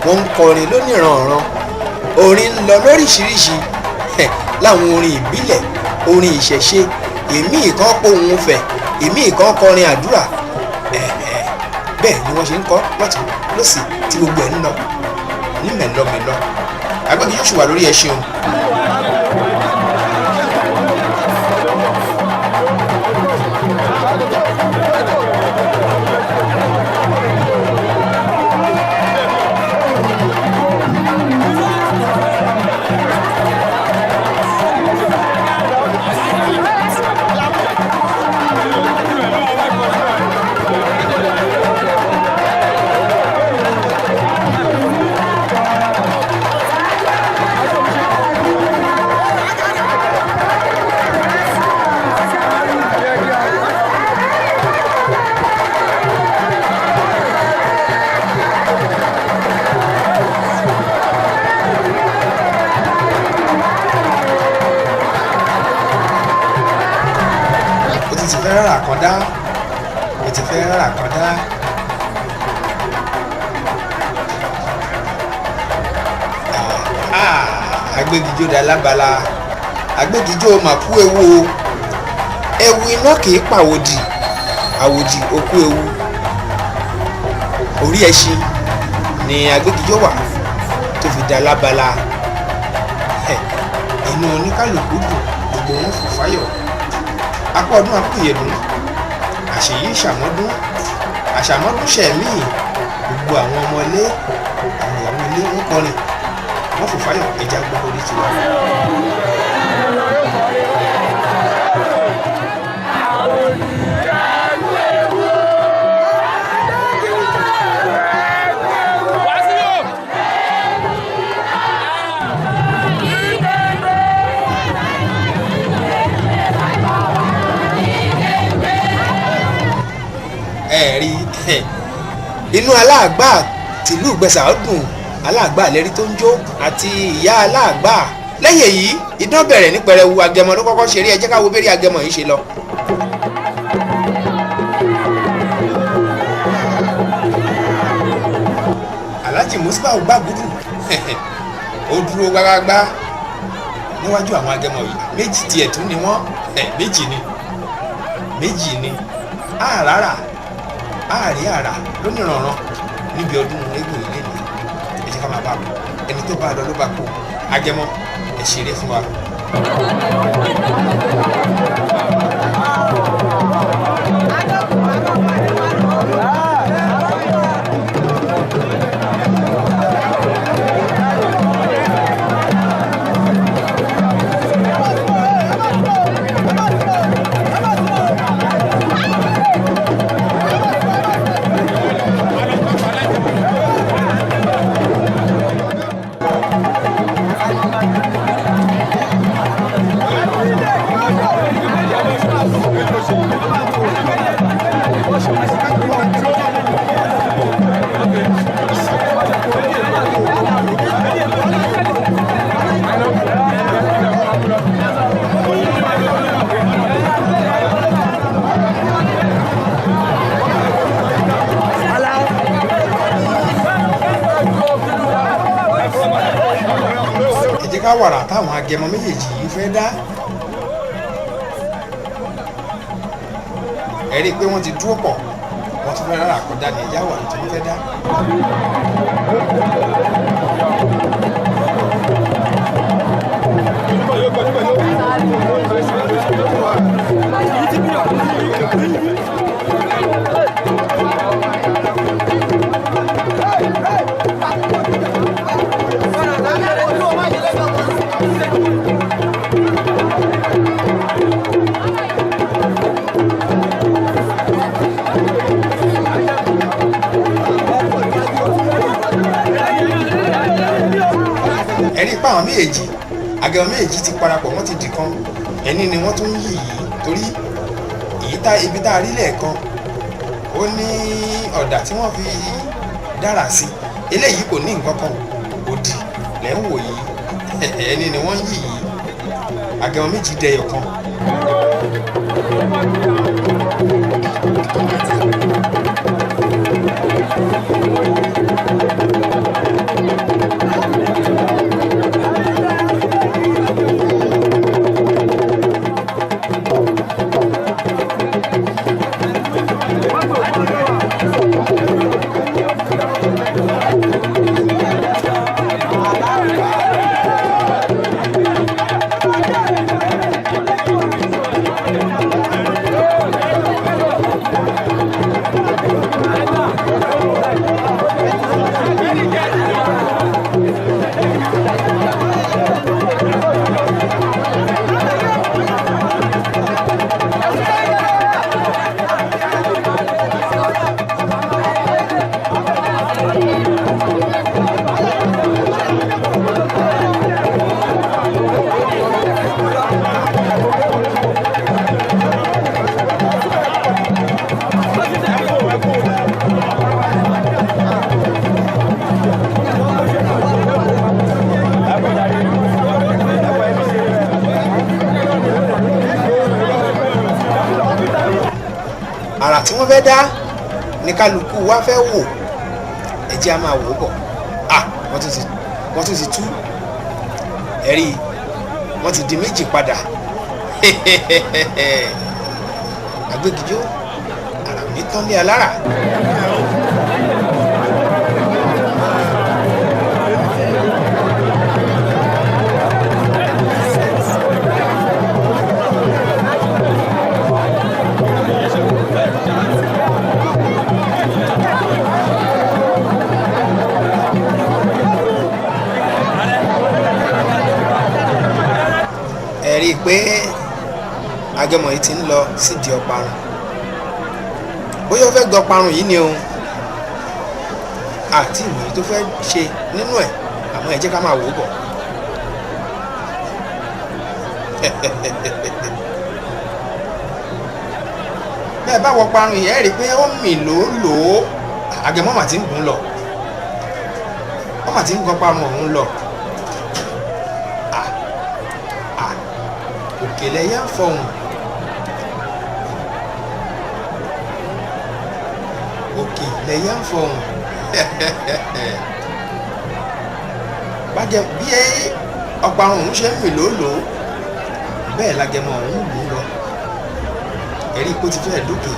wọn ń kọrin lóníranran, orin ń lọ lóríṣiríṣi láwọn orin ìbílẹ̀, orin ìṣẹ̀ṣe, èmi ìkan pohùn fẹ̀, èmi ìkan kọrin àdúrà. Bẹ́ẹ̀ ni wọ́n ṣe ń kọ lọ́tún lọ́sì tí gbogbo ẹ̀ ń lọ ní mẹ̀lọmẹ̀lọ. Agbégijó ṣì wà lórí ẹṣin o. Àyàgbọ́gìjọ́ ti fẹ́ rárá kan dá, ó ti fẹ́ rárá kan dá. Agbégijó da lábala, agbégijó mà kú ewu o. Ewu iná kì í pàwòdì, àwòdì okú ewu. Orí ẹṣin ni agbégijó wà tó fi da lábala. Inú oníkálukú dùn, gbogbo wọn fò fáyọ̀. Apá ọdún akúyèdùn, àṣeyí ṣàmọ́dún, àṣàmọ́dún ṣẹ̀mí. Gbogbo àwọn ọmọ ilé, àwọn ìyàwó ilé ń kọrin, wọ́n fò fáyọ̀. Ẹja gbogbo orí tiwa. Ẹ rí inú aláàgbà tìlú Ìgbẹ̀sà dùn, aláàgbà lérí tó ń jó àti ìyá aláàgbà. Lẹ́yìn èyí idán bẹ̀rẹ̀ ní pẹrẹwu. Agẹmọ ló kọ́kọ́ ṣeré. Ẹ jẹ́ ká wo bẹ́rẹ̀ agẹmọ yìí ṣe lọ. Alhaji Musbau gbàgùdù, ó dúró gbágbágbá níwájú àwọn agẹmọ yìí. Méjì tiẹ̀ tún ni wọ́n, méjì ni, méjì ni. Àràrà àárí àrà lónìrànràn níbi ọdún eégún ilé ni. Ẹ jẹ́ ká máa bá a bọ̀, ẹni tó bá a lọ ló bá kú. Agẹmọ, ẹ ṣeré fún wa. Ẹ jẹ́ ká wàrà táwọn agẹmọ méjèèjì yìí fẹ́ dá. Ẹ rí i pé wọ́n ti dúró pọ̀, wọ́n tún fẹ́ rárá kọjá ní ẹ̀yà wàrà tí wọ́n fẹ́ dá. Ẹ rí i pé àwọn méjèèjì, agẹmọ méjèèjì ti parapọ̀, wọ́n ti dì kan. Ẹni ni wọ́n tún ń yí yìí, torí èyí tá ibi tá a rí lẹ́ẹ̀kan ó ní ọ̀dà tí wọ́n fi dára sí. Eléyìí kò ní nǹkan kan, òdì lẹ́ ń wò yìí. Ẹni ni wọ́n ń yí yìí, agẹmọ méjì dẹyọ kan. Àrà tí wọ́n fẹ́ dá ní kálukú wa fẹ́ wò. Ẹ jẹ́ á máa wò ó bọ̀. À, wọ́n tún ti tú ẹ̀rí, wọ́n ti di méjì padà. Àgbégijó àrà ò ní tán lé alára. Ẹ rí i pé agẹmọ yìí ti ń lọ sídìí ọparun. Bóyá ó fẹ́ gọ ọparun yìí ni o, àti ìwòye tó fẹ́ ṣe nínú ẹ̀, àmọ́ ẹ jẹ́ ká máa wò ó bọ̀. Bẹ́ẹ̀ bá wọ ọparun yìí, ẹ rí i pé ó mì lòólòó. Agẹmọ mà ti ń gùn lọ, ó mà ti ń gọ ọparun ọ̀hún lọ. Òkèlè yẹn ń fọhùn, òkè lẹyẹ ń fọhùn. Bájẹ bí ọparun òun ṣe ń mì lòólòó, bẹ́ẹ̀ lágẹmọ òun lù ú lọ. Ẹ̀rí ipò ti fẹ́ẹ̀ dókè.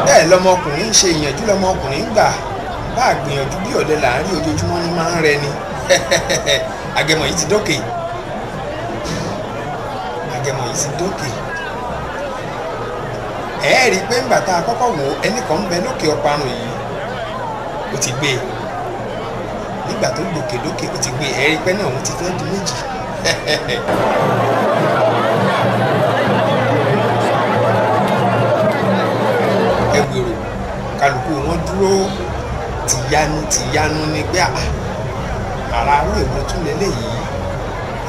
Bẹ́ẹ̀ lọmọkùnrin ń ṣe ìyànjú, lọmọkùnrin ń gbà bá a gbìyànjú bí ọ̀lẹ là ń rí, ojoojúmọ́ ní máa ń rẹ ni. Agẹmọ yìí ti dókè, agẹmọ yìí ti dókè. Ẹ ẹ́ rí i pé ńgbà tá a kọ́kọ́ wò ó, ẹnì kan ń bẹ lókè ọparun yìí, ó ti gbé e. Nígbà tó gòkè lókè, ó ti gbé e. Ẹ rí i pé náà òun ti fẹ́ di méjì. Ẹ wèrò kálukú wọn dúró tìyanu tìyanu ni pé àrà arú èwo tún lélẹ́yìí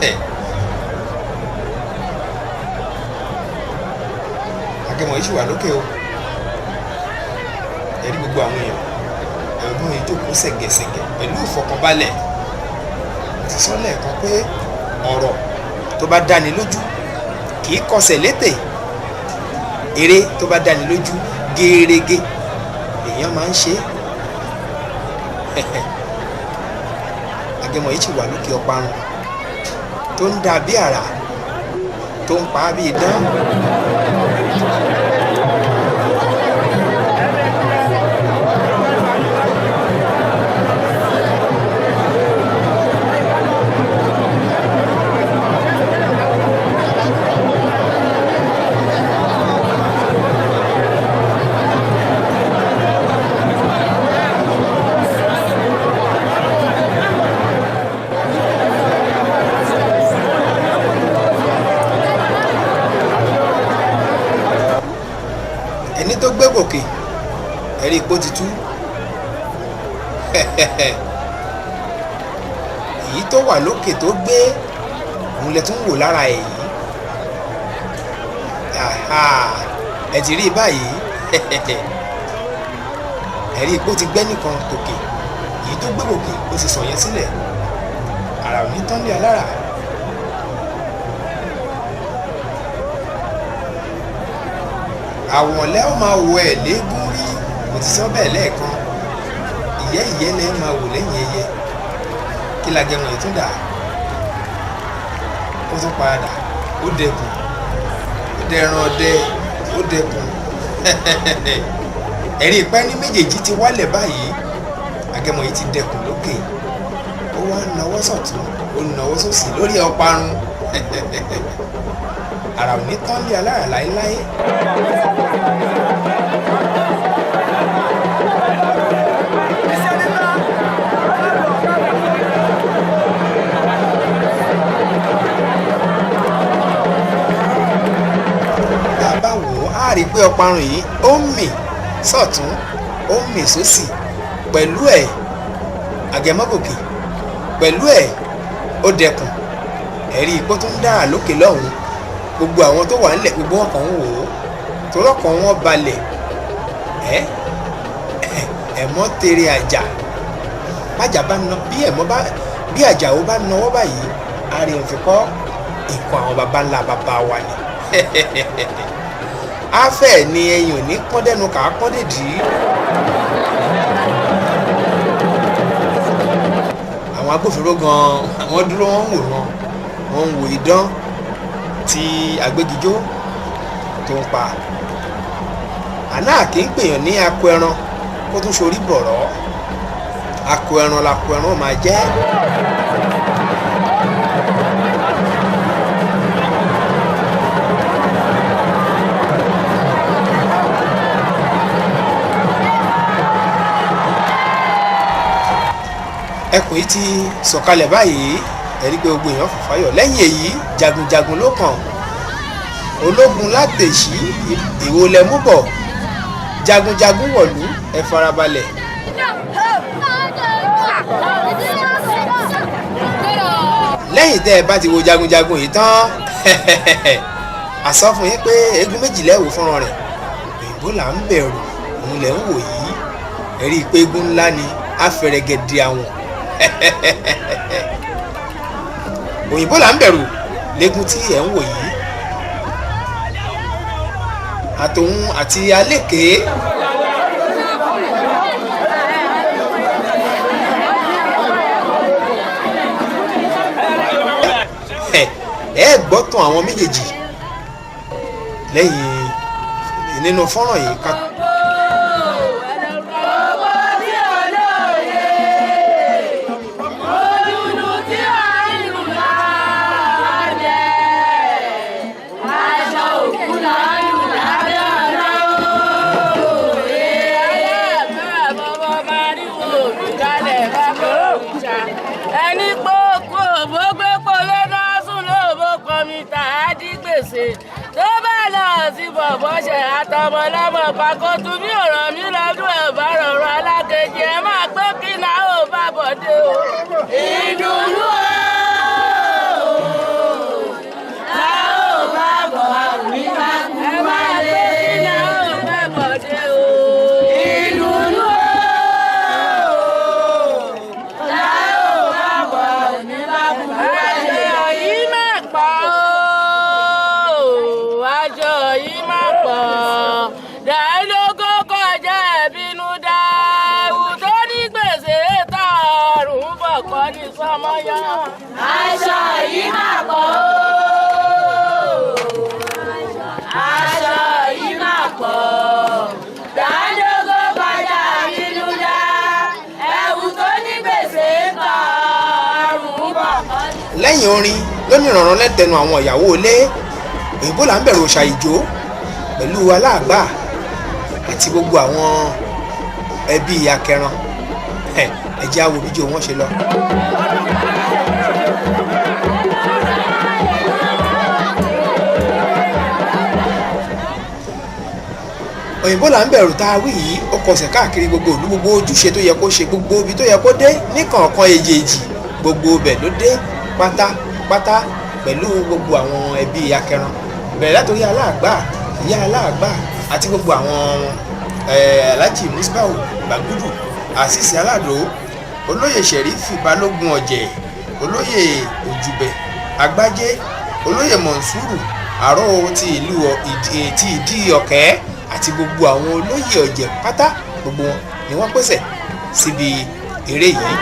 ẹ̀. Agẹmọ yìí sì wà lókè o. Ẹ̀rí gbogbo àwọn èèyàn ẹ̀rọ ìjókòó ṣẹ̀gẹ̀ṣẹ̀gẹ̀ pẹ̀lú ìfọkànbalẹ̀. Mo ti sọ lẹ́ẹ̀kan pé ọ̀rọ̀ tó bá dáni lójú kì í kọsẹ̀ létè. Eré tó bá dáni lójú gẹ́rẹ́gẹ́ èèyàn máa ń ṣe é. Agẹmọ yìí sì wà lókè ọparun tó ń dà bí àrà, tó ń pa á bí idán. Ẹni tó gbé gòkè, ẹ̀rí ipò ti tú. Èyí tó wà lókè tó gbé òun lẹ tún wò lára ẹ̀ yìí. Ẹ ti rí i báyìí. Ẹ̀rí ipò ti gbẹ́ nìkan tòkè, èyí tó gbé gòkè ó ti sọ yẹn sílẹ̀. Àrà ò ní tán lé alára. Àwọ̀n lẹ́ ó máa wọ ẹ̀ léegun rí, kò ti sọ bẹ́ẹ̀ lẹ́ẹ̀kan. Ìyẹ́ ìyẹ́ lẹ́ máa wò lẹ́yìn ẹyẹ. Kí lagẹmọ yìí tún dà? Ó tún padà, ó dẹkùn, ó dẹran ọdẹ, ó dẹkùn. Ẹ̀rí ìpẹ́ ní méjèèjì ti wálẹ̀ báyìí. Agẹmọ yìí ti dẹkùn lókè, ó wá ń nawọ́ sọ̀tún, ó ń nawọ́ sósì lórí ọparun. Àrà ò ní tán lé alára láéláé. Tá a bá wò ó, á rí i pé ọparun yìí ó ń mì sọ̀tún, ó ń mì sósì pẹ̀lú ẹ̀. Agẹmọ́gòkè pẹ̀lú ẹ̀, ó dẹkùn. Ẹ̀rí ipò tó ń dára lókè lọ́hùn-ún. Gbogbo àwọn tó wà ńlẹ̀, gbogbo wọn kàn ń wò ó, torọ́kàn wọn balẹ̀. Ẹ ẹ̀mọ́ tere àjà bájà bá na bí ẹ̀mọ́ bá bí àjàó bá nawọ́ báyìí arìnrìn fi kọ́ nǹkan àwọn baba ńlá baba wa ni. Afẹ́ ni ẹyin ò ní pọ́n dẹ́nu kà á pọ́n dèdí. Àwọn agbófinró gan-an àwọn dúró wọ́n ń wòran, wọ́n ń wo idán tí agbégijó tó ń pa. Àná kì í pèèyàn ní akọ ẹran kó tún sorí bọ̀rọ̀. Akọ ẹran lakọ ẹran máa jẹ́. Ẹkùn yìí ti sọ̀kalẹ̀ báyìí, ẹ̀rí pé gbogbo èèyàn fòfáyọ̀. Lẹ́yìn èyí jagunjagun ló kàn, ológun látẹ̀sí ìwò lẹ mú bọ̀, jagunjagun wọ̀lú, ẹ farabalẹ̀. Lẹ́yìn tẹ́ ẹ bá ti wo jagunjagun yìí tán, àsọ fún yín pé eégún méjì lẹ́wò fúnra rẹ̀, òyìnbó là ń bẹ̀rù òun lẹ̀ ń wò yìí, ẹ̀rí pé eégún ńlá ni afẹ̀rẹ̀gẹ̀dẹ̀ àwọn. Òyìnbó là ń bẹ̀rù lẹ́gùn tí ẹ̀ ń wò yìí, àtòun àti alékè. Ẹ gbọ́ tán àwọn méjèèjì lẹ́yìn nínú fọ́nrán yìí ká. Ẹni pé kú òbó gbé pọlẹ́ náà sùn lóòbó kọmi tà á dí gbèsè tó bá lọ sí bọ̀bọ̀ ṣe àtọmọlọ́mọ pàkótú bí ọ̀rọ̀ mi lọ́dún ẹ̀ bá rọrùn alákejì ẹ máa pé kí náà ó bá bọ̀dé o. Ìdùnnú o la ó bá bọ̀ ẹ máa pé kí náà ó bá bọ̀dé o. Ìdùnnú o la ó bá bọ̀ aṣọ yìí máa pọ̀ o, aṣọ yìí máa pọ̀. Dàlógó kọjá ẹ̀bínú dáwù tó ní gbèsè tọrùn bọ̀ kọ́ ní sọmọyọ. Aṣọ yìí máa pọ̀ o, aṣọ yìí máa pọ̀. Dàlógó kọjá ẹ̀bínú dá ẹ̀wù tó ní gbèsè tọrùn bọ̀ kọ́ ní. Lẹ́yìn orin lónìrànràn lẹ́tẹnu àwọn ìyàwó ilé, òyìnbó là ń bẹ̀rù òòṣà ìjó pẹ̀lú aláàgbà àti gbogbo àwọn ẹbí akẹran. Ẹ jẹ́ á wo bíjó wọn ṣe lọ. Òyìnbó là ń bẹ̀rù tá a wí yìí, ó kọsẹ̀ káàkiri gbogbo ìlú, gbogbo ojúṣe tó yẹ kó ṣe, gbogbo ibi tó yẹ kó dé níkọ̀ọ̀kan èjèèjì, gbogbo ibẹ̀ ló dé pátápátá pẹ̀lú gbogbo àwọn ẹbí akẹran, bẹ̀rẹ̀ látòrí aláàgbà, ìyá aláàgbà àti gbogbo àwọn Alhaji Musbau Bagudu, Asisi Alado, olóyè Sherifi Balógun Ọ̀jẹ̀, olóyè Òjùbẹ̀ Agbájé, olóyè Mọ̀nsúrù Àrò ti ìlú ti ìdí ọ̀kẹ́ àti gbogbo àwọn olóyè ọ̀jẹ̀ pátá, gbogbo wọn ni wọ́n pèsè síbi eré yìí.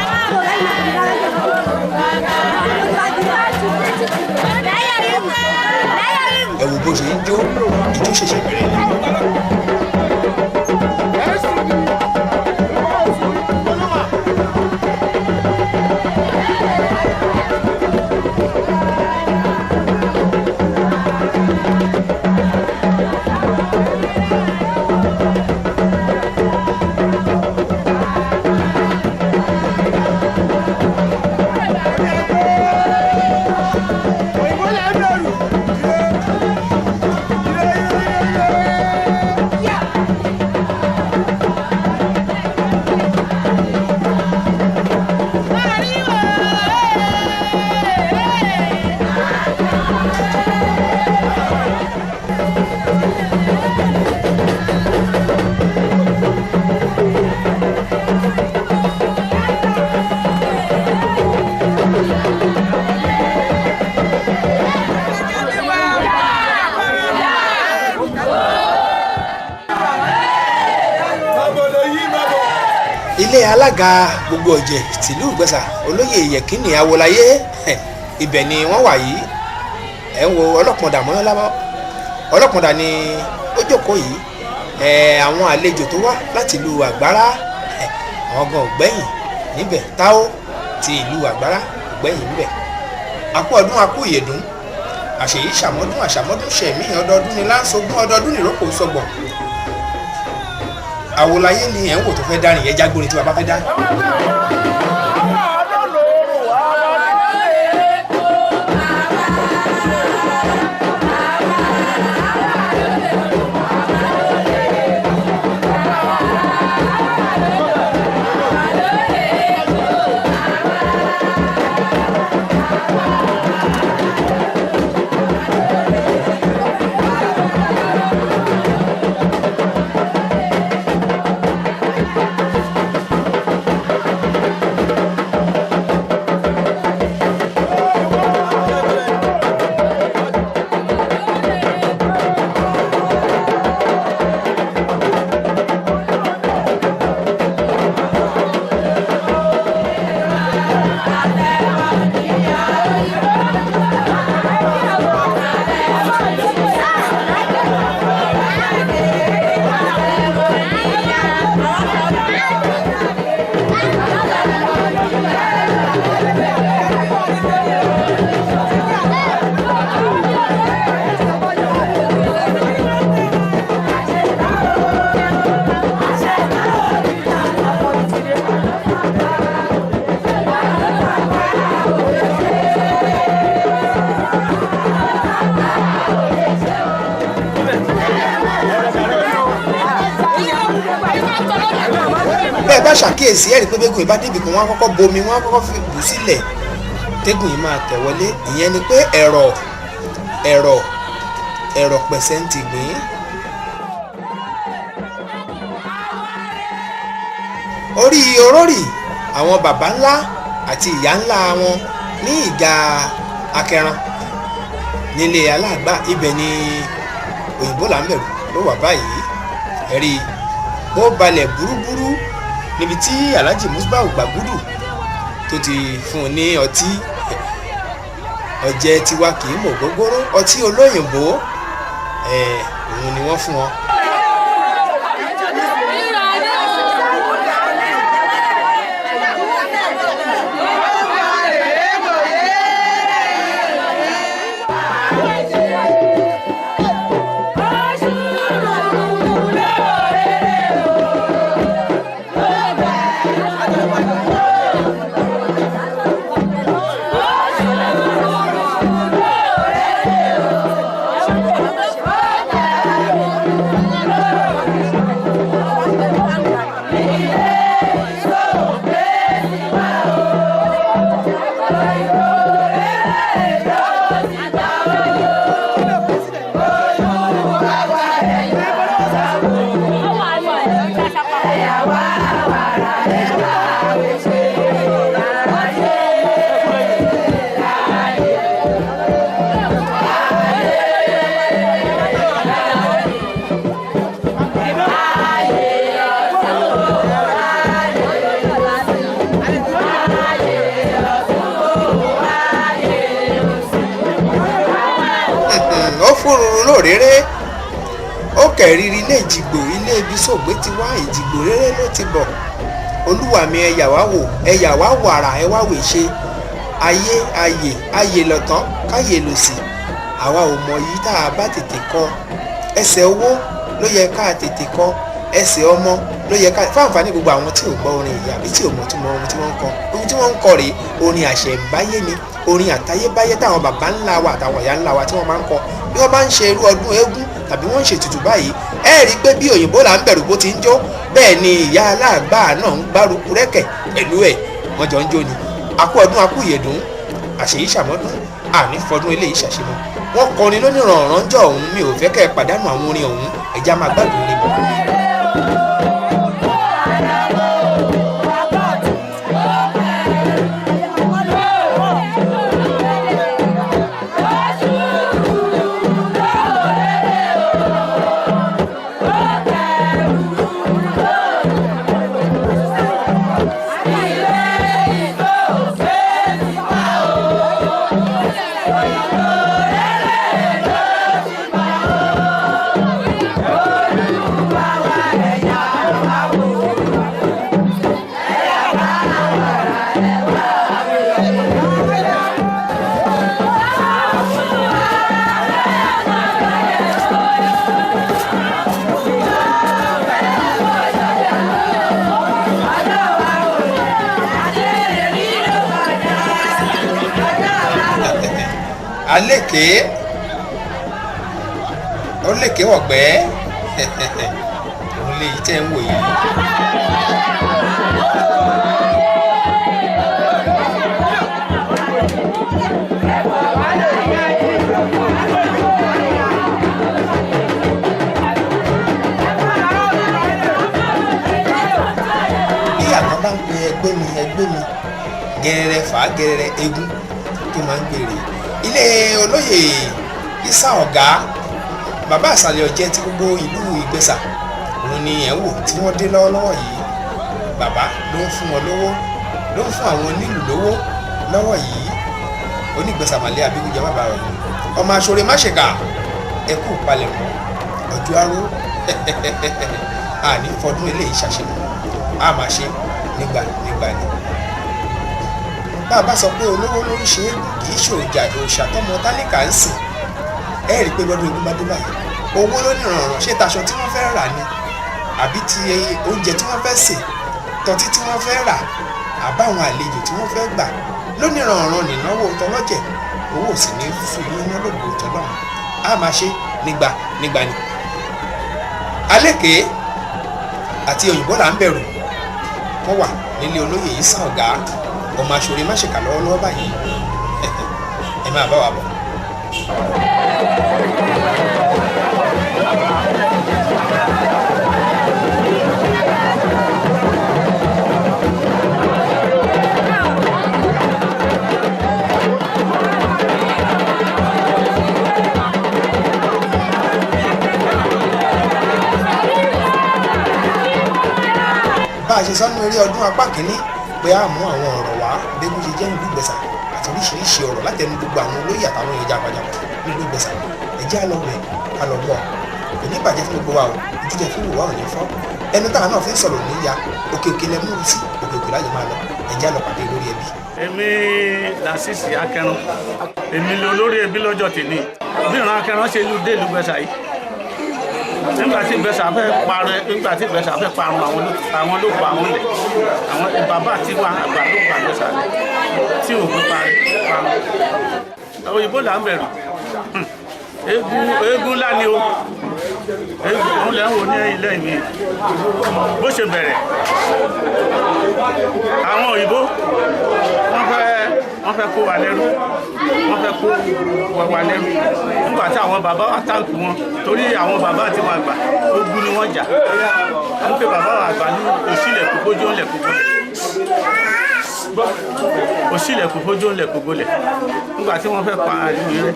Ẹ wo bó ṣe ń jó, ijó ṣẹ̀ṣẹ̀ bẹ̀rẹ̀ ni. Ilé alága gbogbo ọ̀jẹ̀ tìlú Ìgbẹ́sà, olóyè Yẹ̀kínì Awọláyé, ibẹ̀ ni wọ́n wà yìí. Ẹ̀ ń wo ọlọ́pọ̀ndà mọ́yánlábọ́, ọlọ́pọ̀ndà ni ó jókòó yìí. Ẹ̀ àwọn àlejò tó wá láti ìlú Àgbárá, àwọn gan ògbẹ́yìn níbẹ̀, táó ti ìlú Àgbárá ògbẹ́yìn níbẹ̀. Àkú ọdún, àkú ìyèdún, àṣèyí ṣàmọ́dún, àṣàmọ́dún ṣẹ̀mí, ọdọọdún ni láǹṣogún, ọdọọdún nìrókò sọgbọ̀n. Àwòláyé ni ẹ̀ ń wò tó fẹ́ dárìn yẹn, jágbóni tí bàbá fẹ́ dá. Bẹ́ẹ̀ bá ṣàkíyèsí, ẹ̀rí pé bẹ́gùn ìbá débi kan, wọ́n á kọ́kọ́ bomi, wọ́n á kọ́kọ́ fi bù sílẹ̀, tẹ́gùn yìí máa tẹ̀ wọlé. Ìyẹn ni pé ẹ̀rọ ẹ̀rọ ẹ̀rọ pẹ̀sẹ̀ ń ti gbìn. Orí orórì àwọn baba ńlá àti ìyá ńlá wọn ní ìgà akẹran nílé aláàgbà, ibẹ̀ ni òyìnbó là ń bẹ̀rù ló wà báyìí. Ẹ̀rí ó balẹ̀ búrúburú níbi tí Alhaji Musbau Gbàgúdù tó ti fún un ní ọtí. Ọ̀jẹ̀ tiwa kì í mọ̀ gógóró, ọtí olóyìnbó òun ni wọ́n fún wọn. Ó fúruru lóréré, ó kẹ̀rìírí ilé ìjìgbò, ilé ibi sògbé ti wá, ìjìgbò réré ló ti bọ̀. Olúwa mi, ẹ yà wá wò, ẹ yà wá wàrà, ẹ wá wè ṣe ayé ayè ayè lọ̀tán káyè lòsì. Àwa ò mọ̀ yìí tá a bá tètè kọ ẹsẹ̀ owó ló yẹ ká tètè kọ ẹsẹ̀ ọmọ ló yẹ ká fáǹfààní. Gbogbo àwọn tí ò gbọ́ orin ìyá àbí tí ò mọ̀ tó mọ ohun tí wọ́n ń kọ, ohun tí wọ́n ń kọ rèé, orin àṣẹ̀ǹbáyé ni, orin àtayébáyé táwọn bàbá ńlá wa àtàwọn ìyá ńlá wa tí wọ́n máa ń kọ bí wọ́n bá ń ṣe irú ọdún eégún tàbí wọ́n ń ṣe ètùtù báyìí. Ẹ rí i pé bí òyìnbó là ń bẹ̀rù bó ti ń jó, bẹ́ẹ̀ ni ìyá aláàgbà náà ń gbárùkù rẹ́kẹ̀ pẹ̀lú ẹ̀, wọ́n jọ ń jó ni. Akú ọdún, akú ìyèdún, àṣèyí ṣàmọ́dún, àní fọdún eléyìí ṣàṣemọ́. Wọ́n kọrin lónìrànràn jọ ọ̀hún, mi ò fẹ́ kẹ́ ẹ pàdánù àwọn orin ọ̀hún, ẹ̀já máa gbádùn orin bọ̀. Alékè ó lékè wọ̀gbẹ́ òun lè yí tẹ́ ń wò yìí. Bí àwọn bá ń pe ẹgbẹ́ mi ẹgbẹ́ mi gẹ́rẹ́rẹ́ fà á gẹ́rẹ́rẹ́ eégún tó máa ń gbèrè ilé olóyè Isa Ọ̀gá bàbá àsàlẹ̀ ọ̀jẹ̀ ti gbogbo ìlú Ìgbẹ́sà òun ni ẹ̀ ń wò tí wọ́n dé lọ́wọ́lọ́wọ́ yìí. Bàbá ló ń fún wọn lówó, ló ń fún àwọn onílù lówó lọ́wọ́ yìí. Onígbẹ́sà màlẹ́ abígúnjẹ má bàa rọ̀ ọmọ aṣọre má ṣèkà, ẹ kú palẹ̀mọ́ ọjọ́ aró àní fọdún eléyìí ṣàṣemọ́, a máa ṣe nígbà nígbà ni. Bá a bá sọ pé olówó ló ń ṣe é kì í ṣòjà òòṣà tọmọ tálíkà ń sìn, ẹ rí i pé lọ́dún eégún bá dé báyìí owó ló ní ìrànràn, ṣé taṣọ tí wọ́n fẹ́ rà ni àbí ti oúnjẹ tí wọ́n fẹ́ sè, tọtí tí wọ́n fẹ́ rà, àbáwọn àlejò tí wọ́n fẹ́ gbà ló ní ìrànràn nínáwó tọlọ́jẹ̀. Owó ò sì ní fún yín ná lógo tọlọ́run, a máa ṣe nígbà nígbà ni. Alékè àti òyìnbó là ń bẹ̀rù wọ́n wà nílé olóyè Isa Ọ̀gá ọmọ aṣọre má ṣèkà lọ́wọ́lọ́wọ́ báyìí. Ẹ máa bá wa bọ̀. Bá a ṣe sọ́nù eré ọdún apá kínní pé a mú àwọn ọ̀rọ̀ wá bẹ́gùn ṣe jẹ́ nílùú Ìgbẹ́sà àti oríṣiríṣi ọ̀rọ̀ látẹnu gbogbo àwọn olóyè àtàwọn èèyàn jagunjagun nílùú Ìgbẹ́sà. Ẹ jẹ́ á lọ bẹ̀ ká lọ gbọ́. Kò ní bàjẹ́ fún gbogbo wa o, ojú tẹ fi wò wá ò ní fọ́, ẹnu táwa náà fi ń sọ̀rọ̀ ní ya, òkè òkè lẹ mú sí, òkè òkè láyé máa lọ. Ẹ jẹ́ á lọ pàdé lórí ẹbí. Èmi Lásìsì Akẹran, èmi ni olórí ẹbí lọ́jọ́ tèmi. Bí ìran Akẹran ṣe lu dé ìlú Ìgbẹ́sà yìí, nígbà tí Ìgbẹ́sà fẹ́ parẹ́, nígbà tí Ìgbẹ́sà fẹ́ parun, àwọn ló pa àwọn lẹ̀, àwọn bàbá tí wà àgbà ló pa Ìgbẹ́sà lẹ̀ tí òkú parẹ́ parun. Òyìnbó là ń bẹ̀rù, eégún ńlá ni o, eégún òun lẹ́ ń wò ní ilé mi bó ṣe bẹ̀rẹ̀. Àwọn òyìnbó wọ́n fẹ́ kó wa lẹ́rú, wọ́n fẹ́ kó wa lẹ́rú. Nígbà tí àwọn bàbá wa táǹkì wọn, torí àwọn bàbá tí wọn àgbà ogun ni wọ́n jà. Wọ́n pe bàbá wa àgbà ní òṣìlẹ̀kùn kójú ńlẹ̀ kó gbólẹ̀, òṣìlẹ̀kùn kójú ńlẹ̀ kó gbólẹ̀. Nígbà tí wọ́n fẹ́ pa ìlú rẹ̀,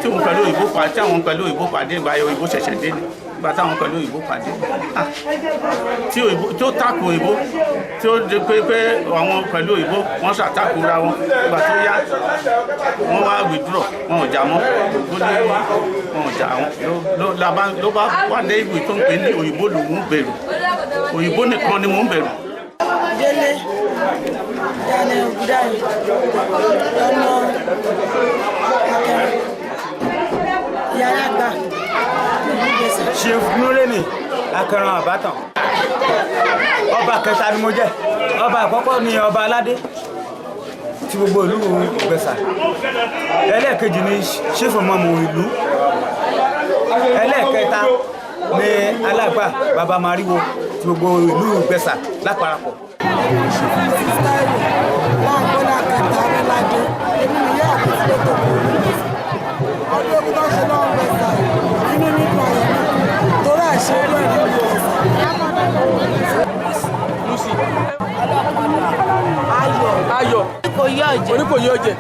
tí wọ́n pẹ̀lú òyìnbó pa, tí àwọn pẹ̀lú òyìnbó pàdé, ìgbà yẹn òyìnbó ṣẹ̀ṣẹ̀ dé ni. Nígbà táwọn pẹ̀lú òyìnbó pàdé, tí òyìnbó tó takò òyìnbó, tí ó di pé àwọn pẹ̀lú òyìnbó wọ́n ṣàtakò ra wọn. Nígbà tó yá wọ́n wá withdraw, wọn ò jà mọ́, ó ní wọn ò jà wọn ló bá wà ní ìwé tó ń pè ní òyìnbó lòún bẹ̀rù, òyìnbó nìkan ni mò ń bẹ̀rù. Délé Daniel Ogundare ọmọ Akẹran yàrá gbà Ìgbẹ́sà. Chief Nureni Akẹran Àbátàn, ọba kẹta ni mo jẹ́. Ọba àkọ́kọ́ ni ọba aládé ti gbogbo ìlú Ìgbẹ́sà, ẹlẹ́ẹ̀kejì ni chief mọ́mù ìlú, ẹlẹ́ẹ̀kẹta ni alágbà baba mariwo ti gbogbo ìlú Ìgbẹ́sà láparapọ̀. Láàgbọ́lá kẹta Arẹ́ládé, èmi nìyá àti ìdílé tó kù. Ọdún eégún tó ń ṣe lọ́wọ́ Ìgbẹ́sà, inú mi dùn, ayọ̀ mi kún, torí àṣẹ irú ẹ̀ nínú Ìgbẹ́sà. Lucy. Ayọ̀. Ayọ̀. Oníkòyí ọ̀jẹ̀. Oníkòyí ọ̀jẹ̀.